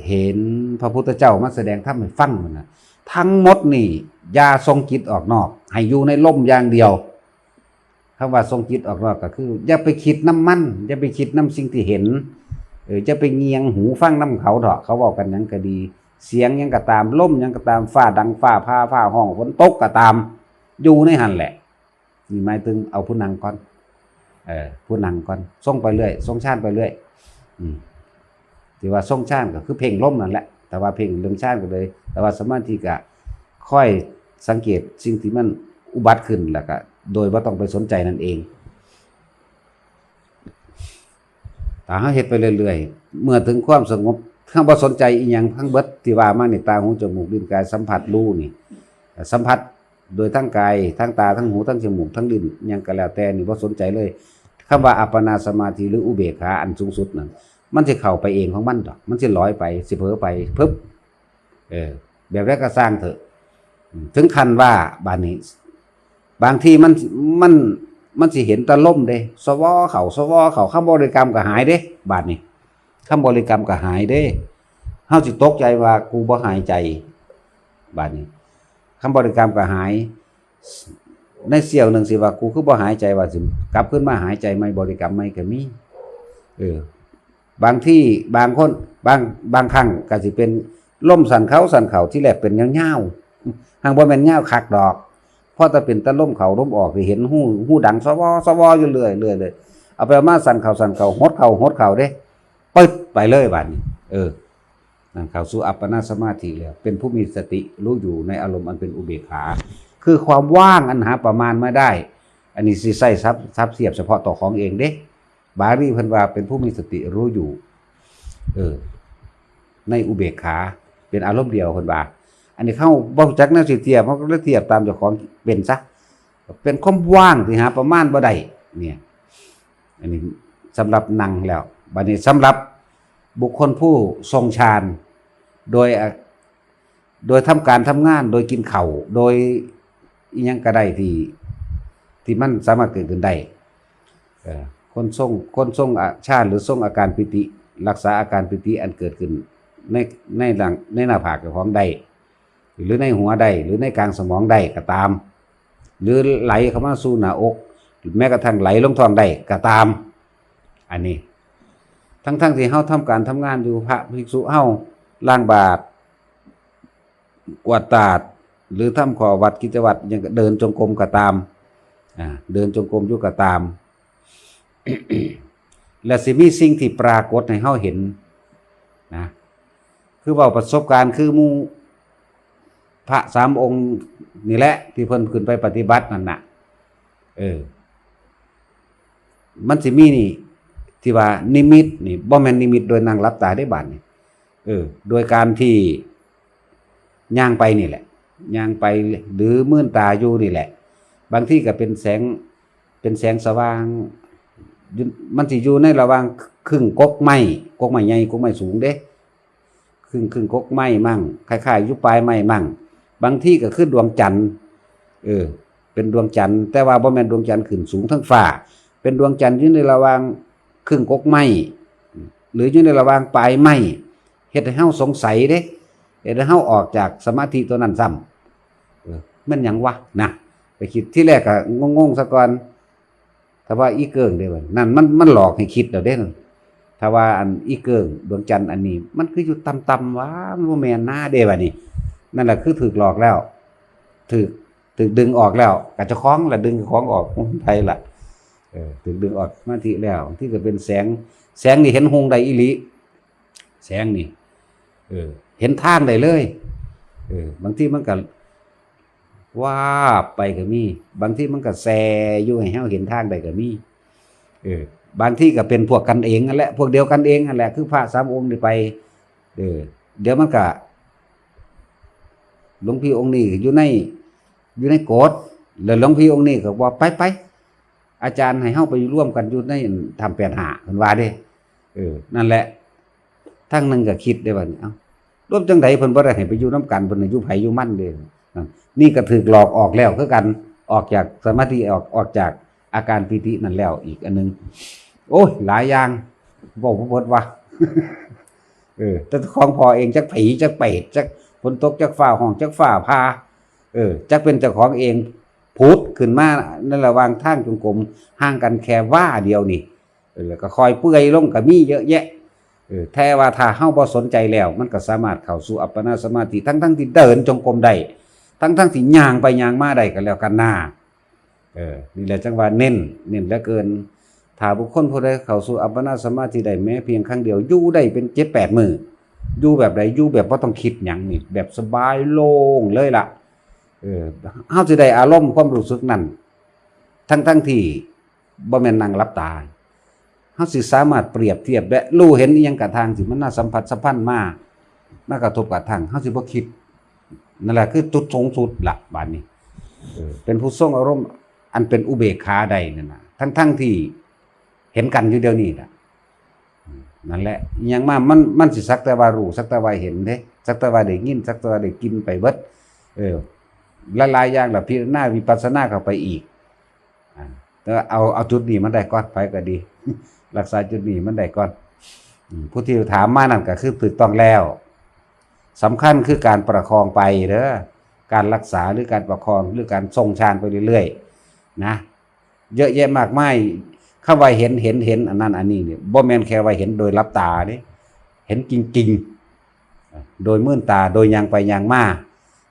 ເຫັນພະພຸດທະເຈົ້າມາສະແດງທຳໃຫ້ຟັງນັ້ນນະ ທັງໝົດນີ້ຢ່າສົ່ງຈິດອອກນອກ ໃຫ້ຢູ່ໃນລົມຢ່າງດຽວ. ຄຳວ່າສົ່ງຈິດອອກນອກກໍຄື ຢ່າໄປຄິດນຳມັນ ຢ່າໄປຄິດນຳສິ່ງທີ່ເຫັນ ເອີ ຢ່າໄປງຽງຫູຟັງນຳເຂົາເຖາະ ເຂົາເວົ້າກັນຫຍັງກໍດີ ສຽງຫຍັງກໍຕາມ ລົມຫຍັງກໍຕາມ ຟ້າດັງ ຟ້າຜ່າ ຟ້າຮ້ອງ ຝົນຕົກກໍຕາມ ຢູ່ໃນຫັ້ນແຫຼະ. ນີ້ໝາຍເຖິງເອົາຜູ້ນັ່ງກ່ອນ ເອີ ຜູ້ນັ່ງກ່ອນ ຊົງໄປເລື້ອຍ ຊົງຊານໄປເລື້ອຍ ອືມ ທີ່ວ່າຊົງຊານກໍຄືເພັ່ງລົມນັ້ນແຫຼະ ແຕ່ວ່າເພັ່ງເລື່ອງຊານກໍເລີຍ ແຕ່ວ່າສະມາທິກໍຄອຍສັງເກດສິ່ງທີ່ມັນອຸບັດຂຶ້ນ ແລ້ວກໍໂດຍບໍ່ຕ້ອງໄປສົນໃຈນັ້ນເອງ. ຖ້າເຮົາເຮັດໄປເລື້ອຍໆ ເມື່ອເຖິງຄວາມສະຫງົບ ເຮົາບໍ່ສົນໃຈອີ່ຫຍັງທັງເບິດທີ່ວ່າມານີ້ ຕາ ຫູ ຈະມູກ ລີ້ນ ກາຍ ສຳຜັດ ຮູ້ນີ້ ສຳຜັດໂດຍທາງກາຍ ທາງຕາ ທາງຫູ ທາງຈະມູກ ທາງລີ້ນ ຫຍັງກໍແລ້ວແຕ່ນີ້ ບໍ່ສົນໃຈເລີຍ. ຄຳວ່າອັບປະນາສະມາທິ ຫຼື ອຸເບກຂາອັນສູງສຸດນັ້ນ ມັນຊິເຂົ້າໄປເອງຂອງມັນດອກ ມັນຊິລອຍໄປ ຊິເຜີໄປ ປຶບ ເອີ ແບບໃດກໍຊ່າງເຖາະ ເຖິງຂັ້ນວ່າບາດນີ້ ບາງທີມັນ ມັນ ມັນຊິເຫັນແຕ່ລົມເດ້ ສະວໍເຂົ້າ ສະວໍເຂົ້າ ຄຳບໍລິກຳກໍຫາຍເດ້ ບາດນີ້ ຄຳບໍລິກຳກໍຫາຍເດ້. ເຮົາຊິຕົກໃຈວ່າ ກູບໍ່ຫາຍໃຈ ບາດນີ້ ຄຳບໍລິກຳກໍຫາຍ. ໃນສ່ຽວໜຶ່ງຊິວ່າ ກູຄືບໍ່ຫາຍໃຈ ວ່າຊິກັບຄືນມາຫາຍໃຈໃໝ່ ບໍລິກຳໃໝ່ກໍມີ. ເອີ ບາງທີ ບາງຄົນ ບາງ ບາງຄັ້ງກໍຊິເປັນລົມສັ້ນເຂົ້າ ສັ້ນເຂົ້າ ທີແລກເປັນຍາວໆ ຫາກບໍ່ແມ່ນຍາວຄັກດອກ ພໍແຕ່ເປັນແຕ່ລົມເຂົ້າລົມອອກ ທີ່ເຫັນຮູ ຮູດັງສະວໍ ສະວໍຢູ່ເລື້ອຍໆ ເລື້ອຍໆ ເອົາໄປເອົາມາ ສັ້ນເຂົ້າ ສັ້ນເຂົ້າ ຫົດເຂົ້າ ຫົດເຂົ້າເດ້. ປຶດໄປເລີຍບາດນີ້ ເອີ ນັ້ນເຂົ້າສູ່ອັບປະນາສະມາທິແລ້ວ ເປັນຜູ້ມີສະຕິຮູ້ຢູ່ໃນອາລົມອັນເປັນອຸເບກຂາ ຄືຄວາມວ່າງອັນຫາປະມານບໍ່ໄດ້. ອັນນີ້ຊິໃຊ້ສັບ ສັບທຽບສະເພາະຕົວຂອງເອງເດ້. ບາລີເພິ່ນວ່າເປັນຜູ້ມີສະຕິຮູ້ຢູ່ ເອີ ໃນອຸເບກຂາ ເປັນອາລົມດຽວເພິ່ນວ່າ. ອັນນີ້ເຮົາບໍ່ຮູ້ຈັກແນວຊິທຽບ ເຮົາກໍເລີຍທຽບຕາມເຈົ້າຂອງເປັນຊະ ເປັນຄວາມວ່າງທີ່ຫາປະມານບໍ່ໄດ້ ເນຍ. ອັນນີ້ສຳລັບນັ່ງແລ້ວ. ບາດນີ້ສຳລັບບຸກຄົນຜູ້ຊົງຊານ ໂດຍ ອາ ໂດຍທຳການທຳງານ ໂດຍກິນເຂົ້າ ໂດຍອີ່ຫຍັງກໍໄດ້ທີ່ ທີ່ມັນສາມາດເກີດຂຶ້ນໄດ້. ເອີ ຄົນຊົງ ຄົນຊົງອາ ຊານ ຫຼື ຊົງອາການປີຕິ ຮັກສາອາການປີຕິອັນເກີດຂຶ້ນໃນ ໃນຫຼັງ ໃນໜ້າຜາກເຈົ້າຂອງໄດ້ ຫຼື ໃນຫົວໄດ້ ຫຼື ໃນກາງສະໝອງໄດ້ກໍຕາມ ຫຼື ໄຫຼເຂົ້າມາສູ່ໜ້າອົກ ແມ້ກະທັ່ງໄຫຼລົງທ້ອງໄດ້ກໍຕາມ. ອັນນີ້ ທັງໆທີ່ເຮົາທຳການທຳງານຢູ່ ພະພິກສຸເຮົາລ້າງບາດ ກວາດຕາດ ຫຼື ທຳຂໍ້ວັດກິດຈະວັດຫຍັງ ເດີນຈົງກົມກໍຕາມ ອາ ເດີນຈົງກົມຢູ່ກໍຕາມ ແລະ ຊິມີສິ່ງທີ່ປາກົດໃຫ້ເຮົາເຫັນນະ ຄືເວົ້າປະສົບການຄືໝູ່ພະສາມອົງນີ້ແຫຼະ ທີ່ເພິ່ນຂຶ້ນໄປປະຕິບັດນັ້ນນະ ເອີ ມັນຊິມີນີ້ ທີ່ວ່ານິມິດນີ້ ບໍ່ແມ່ນນິມິດໂດຍນັ່ງຫຼັບຕາເດ້ບາດນີ້ ເອີ ໂດຍການທີ່ຍ່າງໄປນີ້ແຫຼະ ຍ່າງໄປ ຫຼື ມືນຕາຢູ່ນີ້ແຫຼະ ບາງທີກໍເປັນແສງ ເປັນແສງສະຫວ່າງ ຢູ່ ມັນຊິຢູ່ໃນລະຫວ່າງຄຶ່ງກົກໄມ້ ກົກໄມ້ໃຫຍ່ ກົກໄມ້ສູງເດ້ ຄຶ່ງ ຄຶ່ງກົກໄມ້ມັ້ງ ຄ້າຍໆຢູ່ປາຍໄມ້ມັ້ງ ບາງທີກໍຄືດວງຈັນ ເອີ ເປັນດວງຈັນ ແຕ່ວ່າບໍ່ແມ່ນດວງຈັນຂຶ້ນສູງເທິງຟ້າ ເປັນດວງຈັນຢູ່ໃນລະຫວ່າງຄຶ່ງກົກໄມ້ ຫຼື ຢູ່ໃນລະຫວ່າງປາຍໄມ້ ເຮັດໃຫ້ເຮົາສົງໄສເດ້ ເຮັດໃຫ້ເຮົາອອກຈາກສະມາທິຕົວນັ້ນຊ້ຳ ເອີ ແມ່ນຫຍັງວະນະ ໄປຄິດ ທີແລກກໍງົງໆຊະກ່ອນ. ຖ້າວ່າອີເກີງເດ້ບັດນັ້ນ ມັນ ມັນຫຼອກໃຫ້ຄິດແລ້ວເດ້. ຖ້າວ່າອັນອີເກີງ ດວງຈັນອັນນີ້ ມັນຄືຢູ່ຕ່ຳໆຫວາ ມັນບໍ່ແມ່ນນາເດ້ບັດນີ້. ນັ້ນລະຄືຖືກຫຼອກແລ້ວ ຖືກ ຖືກດຶງອອກແລ້ວ ກະເຈົ້າຂອງລະດຶງເຈົ້າຂອງອອກ ບໍ່ມີໃຜລະ ເອີ ຖືກດຶງອອກສະມາທິແລ້ວ. ບາງທີກໍເປັນແສງ ແສງນີ້ເຫັນຮຸ່ງໄດ້ອີ່ຫຼີ ແສງນີ້ ເອີ ເຫັນທາງໄດ້ເລີຍ ເອີ ບາງທີມັນກໍ ວາບໄປກໍມີ ບາງທີມັນກໍແຊຢູ່ໃຫ້ເຮົາເຫັນທາງໄດ້ກໍມີ ເອີ ບາງທີກໍເປັນພວກກັນເອງຫັ້ນແຫຼະ ພວກດຽວກັນເອງຫັ້ນແຫຼະ ຄືພະສາມອົງນີ້ໄປ ເອີ ດຽວມັນກໍ ຫຼວງພີ່ອົງນີ້ຢູ່ໃນ ຢູ່ໃນກົດ ແລ້ວຫຼວງພີ່ອົງນີ້ກໍວ່າ ໄປໆ ອາຈານໃຫ້ເຮົາໄປລວມກັນຢູ່ໃນຖ້ຳແປດຫ້າ ເພິ່ນວ່າເດ້ ເອີ ນັ້ນແຫຼະ ທາງໜຶ່ງກໍຄິດໄດ້ວ່າ ເອົ້າ ລວມຈັ່ງໃດ ເພິ່ນບໍ່ໄດ້ໃຫ້ໄປຢູ່ນຳກັນ ເພິ່ນໃຫ້ຢູ່ໃຜຢູ່ມັນເດ້ ນັ້ນ ນີ້ກໍຖືກຫຼອກອອກແລ້ວຄືກັນ ອອກຈາກສະມາທິ ອອກ ອອກຈາກອາການປີຕິນັ້ນແລ້ວອີກອັນໜຶ່ງ ໂອ້ຍ ຫຼາຍຢ່າງ ເວົ້າບໍ່ໝົດວ່າ ເອີ ແຕ່ຂອງພໍ່ເອງ ຈັກຜີ ຈັກເປດ ຈັກຝົນຕົກ ຈັກຟ້າຮ້ອງ ຈັກຟ້າຜ່າ ເອີ ຈັກເປັນເຈົ້າຂອງເອງ ຜຸດຂຶ້ນມາໃນລະຫວ່າງທາງຈົງກົມ ຫ່າງກັນແຄ່ວາດຽວນີ້ ເອີ ແລ້ວກໍຄ່ອຍເປື່ອຍລົງກໍມີເຍອະແຍະ ເອີ ແຕ່ວ່າຖ້າເຮົາບໍ່ສົນໃຈແລ້ວ ມັນກໍສາມາດເຂົ້າສູ່ອັບປະນາສະມາທິ ທັງໆທີ່ເດີນຈົງກົມໄດ້ ທັງໆທີ່ຍ່າງໄປຍ່າງມາໄດ້ກໍແລ້ວກັນນາ ເອີ ນີ້ແຫຼະຈັ່ງວ່າເນັ້ນ ເນັ້ນເຫຼືອເກີນ. ຖ້າບຸກຄົນຜູ້ໃດເຂົ້າສູ່ອັບປະນາສະມາທິໄດ້ແມ້ພຽງຄັ້ງດຽວ ຢູ່ໄດ້ເປັນເຈັດແປດມື້ ຢູ່ແບບໃດ ຢູ່ແບບບໍ່ຕ້ອງຄິດຫຍັງນີ້ ແບບສະບາຍໂລ່ງເລີຍລະ ເອີ ເຮົາຊິໄດ້ອາລົມຄວາມຮູ້ສຶກນັ້ນ ທັງໆທີ່ບໍ່ແມ່ນນັ່ງຫຼັບຕາ ເຮົາຊິສາມາດປຽບທຽບ ແລະ ຮູ້ເຫັນອີ່ຫຍັງກະທັ່ງທີ່ມັນມາສຳຜັດສຳພັນມາ ມາກະທົບກະທັ່ງ ເຮົາຊິບໍ່ຄິດ ນັ້ນແຫຼະຄືຈຸດສູງສຸດລະບາດນີ້ ເອີ ເປັນຜູ້ຊົງອາລົມອັນເປັນອຸເບກຂາໄດ້ນັ້ນນະ ທັງໆທີ່ເຫັນກັນຢູ່ດຽວນີ້ລະ ນັ້ນແຫຼະ ອີ່ຫຍັງມາ ມັນ ມັນຊິສັກແຕ່ວ່າຮູ້ ສັກແຕ່ວ່າເຫັນເດ້ ສັກແຕ່ວ່າໄດ້ຍິນ ສັກແຕ່ວ່າໄດ້ກິນໄປເບິດ ເອີ ຫຼາຍໆຢ່າງລະພິຈາລະນາວິປັດສະນາເຂົ້າໄປອີກ ອາ ແຕ່ວ່າເອົາ ເອົາຈຸດນີ້ມັນໄດ້ກ່ອນ ໃຜກໍດີ ຮັກສາຈຸດນີ້ມັນໄດ້ກ່ອນ ອືມ ຜູ້ທີ່ຖາມມານັ້ນກໍຄືຖືກຕ້ອງແລ້ວ ສຳຄັນຄືການປະຄອງໄປເດີ ການຮັກສາ ຫຼື ການປະຄອງ ຫຼື ການຊົງຊານໄປເລື້ອຍໆນະ ເຍອະແຍະມາກມາຍ ຄຳວ່າເຫັນ ເຫັນ ເຫັນ ອັນນັ້ນອັນນີ້ນີ້ ບໍ່ແມ່ນແຄ່ວ່າເຫັນໂດຍຫຼັບຕາເດ້ ເຫັນຈິງໆ ໂດຍມືນຕາ ໂດຍຍ່າງໄປຍ່າງມາ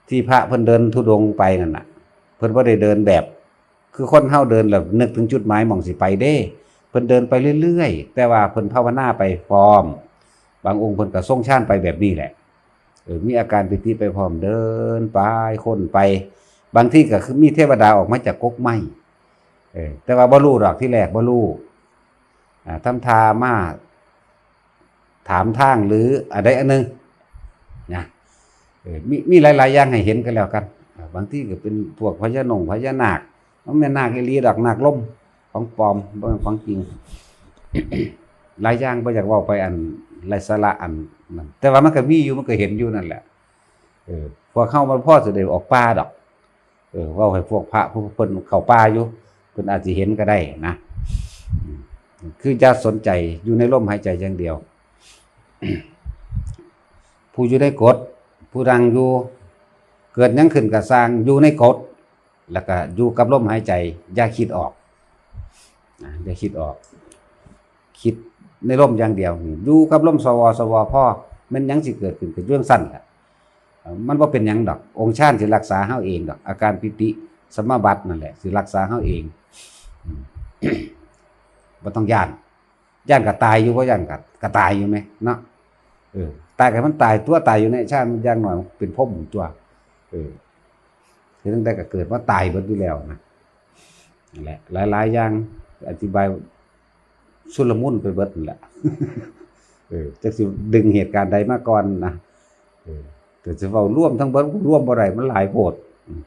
ທີ່ພະເພິ່ນເດີນທຸດົງໄປນັ້ນນະ ເພິ່ນບໍ່ໄດ້ເດີນແບບ ຄືຄົນເຮົາເດີນແລ້ວນຶກເຖິງຈຸດໝາຍໝ່ອງຊິໄປເດ້ ເ ພິ່ນເດີນໄປເລື້ອຍໆ ແຕ່ວ່າເພິ່ນພາວະນາໄປພ້ອມ. ບາງອົງເພິ່ນກໍຊົງຊານໄປແບບນີ້ແຫຼະ ເອີ ມີອາການປີຕິໄປພ້ອມ ເດີນໄປ ຄົ້ນໄປ. ບາງທີກໍຄືມີເທວະດາອອກມາຈາກກົກໄມ້ ເອີ ແຕ່ວ່າບໍ່ຮູ້ດອກ ທີແລກບໍ່ຮູ້ ອ່າ ທຳທ່າມາ ຖາມທາງ ຫຼື ອັນໃດອັນໜຶ່ງນະ ເອີ ມີ ມີຫຼາຍໆຢ່າງໃຫ້ເຫັນກັນແລ້ວກັນ. ອ່າ ບາງທີກໍເປັນພວກພະຍານົງພະຍານາກ ມັນແມ່ນນາກອີ່ຫຼີດອກ ນາກລົມ ຂອງປອມ ບໍ່ແມ່ນຂອງຈິງ. ຫຼາຍຢ່າງບໍ່ຢາກເວົ້າໄປອັນໄຮ້ສາລະອັນນັ້ນ ແຕ່ວ່າມັນກໍມີຢູ່ ມັນກໍເຫັນຢູ່ນັ້ນແຫຼະ. ເອີ ພວກເຮົາມັນພໍຊິໄດ້ອອກປ່າດອກ. ເອີ ເວົ້າໃຫ້ພວກພະຜູ້ເພິ່ນເຂົ້າປ່າຢູ່ ເພິ່ນອາດຊິເຫັນກໍໄດ້ນະ. ອືມ ຄືຢ່າສົນໃຈ ຢູ່ໃນລົມຫາຍໃຈຢ່າງດຽວ. ຜູ້ຢູ່ໃນກົດ ຜູ້ນັ່ງຢູ່ ເກີດຫຍັງຂຶ້ນກໍຊ່າງ ຢູ່ໃນກົດ ແລ້ວກໍຢູ່ກັບລົມຫາຍໃຈ ຢ່າຄິດອອກນະ ຢ່າຄິດອອກ ຄິດໃນລົມຢ່າງດຽວ ຢູ່ກັບລົມ ສວ ສວ ພໍ ແມ່ນຫຍັງຊິເກີດຂຶ້ນກໍຢູ່ຈັ່ງຊັ້ນແຫຼະ. ມັນບໍ່ເປັນຫຍັງດອກ ອົງຊານຊິຮັກສາເຮົາເອງດອກ ອາການປີຕິສະມາບັດນັ້ນແຫຼະ ຊິຮັກສາເຮົາເອງ. ອືມ ບໍ່ຕ້ອງຢ້ານ ຢ້ານກໍຕາຍຢູ່ ບໍ່ຢ້ານກໍ ກໍຕາຍຢູ່ແມະເນາະ. ເອີ ຕາຍກໍໃຫ້ມັນຕາຍຕົວະ ຕາຍຢູ່ໃນຊານ ຢ່າງໜ້ອຍເປັນພົມຕົວະ. ເອີ ເຮັດຈັ່ງໃດກໍເກີດມາຕາຍເບິດຢູ່ແລ້ວນະ. ນັ້ນແຫຼະ ຫຼາຍໆຢ່າງອະທິບາຍຊຸນລະມຸນໄປເບິດນັ້ນແຫຼະ. ເອີ ຈັກຊິດຶງເຫດການໃດມາກ່ອນນະ. ເອີ ແຕ່ຊິເວົ້າລວມທັງເບິດ ລວມບໍ່ໄດ້ ມັນຫຼາຍໂພດ. ອືມ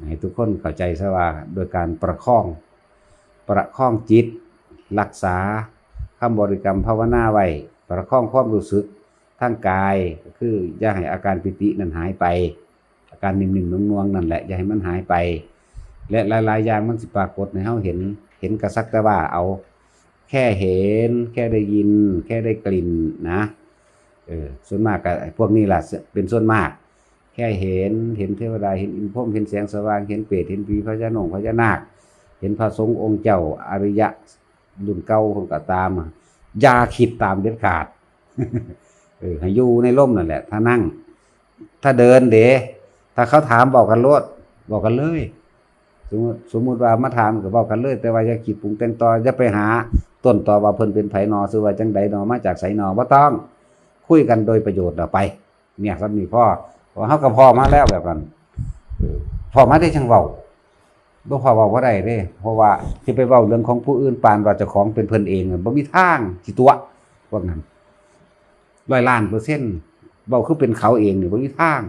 ໃຫ້ທຸກຄົນເຂົ້າໃຈຊະວ່າ ໂດຍການປະຄອງ ປະຄອງຈິດ ຮັກສາຄຳບໍລິກຳພາວະນາໄວ້ ປະຄອງຄວາມຮູ້ສຶກທາງກາຍ ກໍຄືຢ່າໃຫ້ອາການປີຕິນັ້ນຫາຍໄປ. ອາການໜິ່ມໆໜ່ວງໆນັ້ນແຫຼະ ຢ່າໃຫ້ມັນຫາຍໄປ ແລະ ຫຼາຍໆຢ່າງມັນຊິປາກົດໃຫ້ເຮົາເຫັນ ເຫັນກໍສັກແຕ່ວ່າເອົາ ແຄ່ເຫັນ ແຄ່ໄດ້ຍິນ ແຄ່ໄດ້ກິ່ນນະ. ເອີ ສ່ວນມາກກໍພວກນີ້ລະເປັນສ່ວນມາກ ແຄ່ເຫັນ ເຫັນເທວະດາ ເຫັນອິນພົມ ເຫັນແສງສະຫວ່າງ ເຫັນເປດ ເຫັນຜີ ພະຍານົງພະຍານາກ ເຫັນພະສົງອົງເຈົ້າ ອະລິຍະ ລຸ້ນເກົ່າເພິ່ນກໍຕາມ ຢ່າຄິດຕາມເດັດຂາດ. ເອີ ໃຫ້ຢູ່ໃນລົມນັ້ນແຫຼະ ຖ້ານັ່ງ ຖ້າເດີນເດ ຖ້າເຂົາຖາມເວົ້າກັນໂລດ ເວົ້າກັນເລີຍ. ສົມມຸດ ສົມມຸດວ່າມາຖາມກໍເວົ້າກັນເລີຍ ແຕ່ວ່າຢ່າຄິດປຸງແຕ່ງຕໍ່ ຢ່າໄປຫາຕົ້ນຕໍວ່າເພິ່ນເປັນໃຜນໍ ຊື່ວ່າຈັ່ງໃດນໍ ມາຈາກໃສນໍ ບໍ່ຕ້ອງ ຄຸຍກັນໂດຍປະໂຫຍດລະໄປ. ເນຍ ສ່ຳນີ້ພໍ ເພາະເຮົາກໍພໍ້ມາແລ້ວແບບນັ້ນ. ເອີ ພໍ້ມາໄດ້ຈັ່ງເວົ້າ ບໍ່ພໍ້ເວົ້າບໍ່ໄດ້ເດ້ ເພາະວ່າຊິໄປເວົ້າເລື່ອງຂອງຜູ້ອື່ນ ປານວ່າເຈົ້າຂອງເປັນເພິ່ນເອງ ບໍ່ມີທາງຊິຕົວະພວກນັ້ນ ຮ້ອຍລ້ານເປີເຊັນ. ເວົ້າຄືເປັນເຂົາເອງນີ້ ບໍ່ມີທາງ.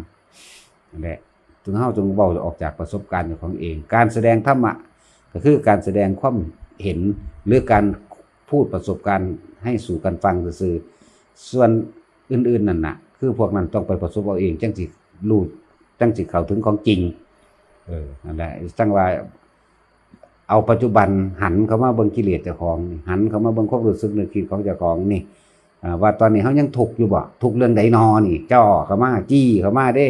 ນັ້ນແຫຼະ ຈຶ່ງເຮົາຈຶ່ງເວົ້າອອກຈາກປະສົບການຂອງເອງ. ການສະແດງທຳມະ ກໍຄືການສະແດງຄວາມເຫັນ ຫຼື ການພູດປະສົບການໃຫ້ສູ່ກັນຟັງຊື່ໆ. ສ່ວນອື່ນໆນັ້ນນະ ຄືພວກນັ້ນຕ້ອງໄປປະສົບເອົາເອງ ຈັ່ງຊິຮູ້ ຈັ່ງຊິເຂົ້າເຖິງຂອງຈິງ. ເອີ ນັ້ນແຫຼະ ຈັ່ງວ່າເອົາປັດຈຸບັນ ຫັນເຂົ້າມາເບິ່ງກິເລດເຈົ້າຂອງນີ້ ຫັນເຂົ້າມາເບິ່ງຄວາມຮູ້ສຶກນຶກຄິດຂອງເຈົ້າຂອງນີ້ ອ່າ ວ່າຕອນນີ້ເຮົາຍັງທຸກຢູ່ບໍ່? ທຸກເລື່ອງໃດນໍນີ້? ເຈົ້າເຂົ້າມາ ຈີ້ເຂົ້າມາເດ້.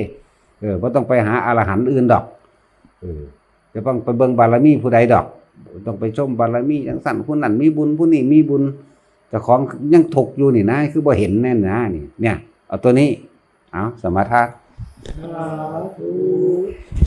ເອີ ບໍ່ຕ້ອງໄປຫາອະລະຫັນອື່ນດອກ. ເອີ ຈະຕ້ອງໄປເບິ່ງບາລະມີຜູ້ໃດດອກ ຕ້ອງໄປຊົມບາລະມີຈັ່ງຊັ້ນ ຜູ້ນັ້ນມີບຸນ ຜູ້ນີ້ມີບຸນ. ເຈົ້າຂອງຍັງທຸກຢູ່ນີ້ນາ ຄືບໍ່ເຫັນແນ່ນານີ້ ເນຍ ເອົາຕົວນີ້ ເອົາ ສະມາທານ. ສາທຸ.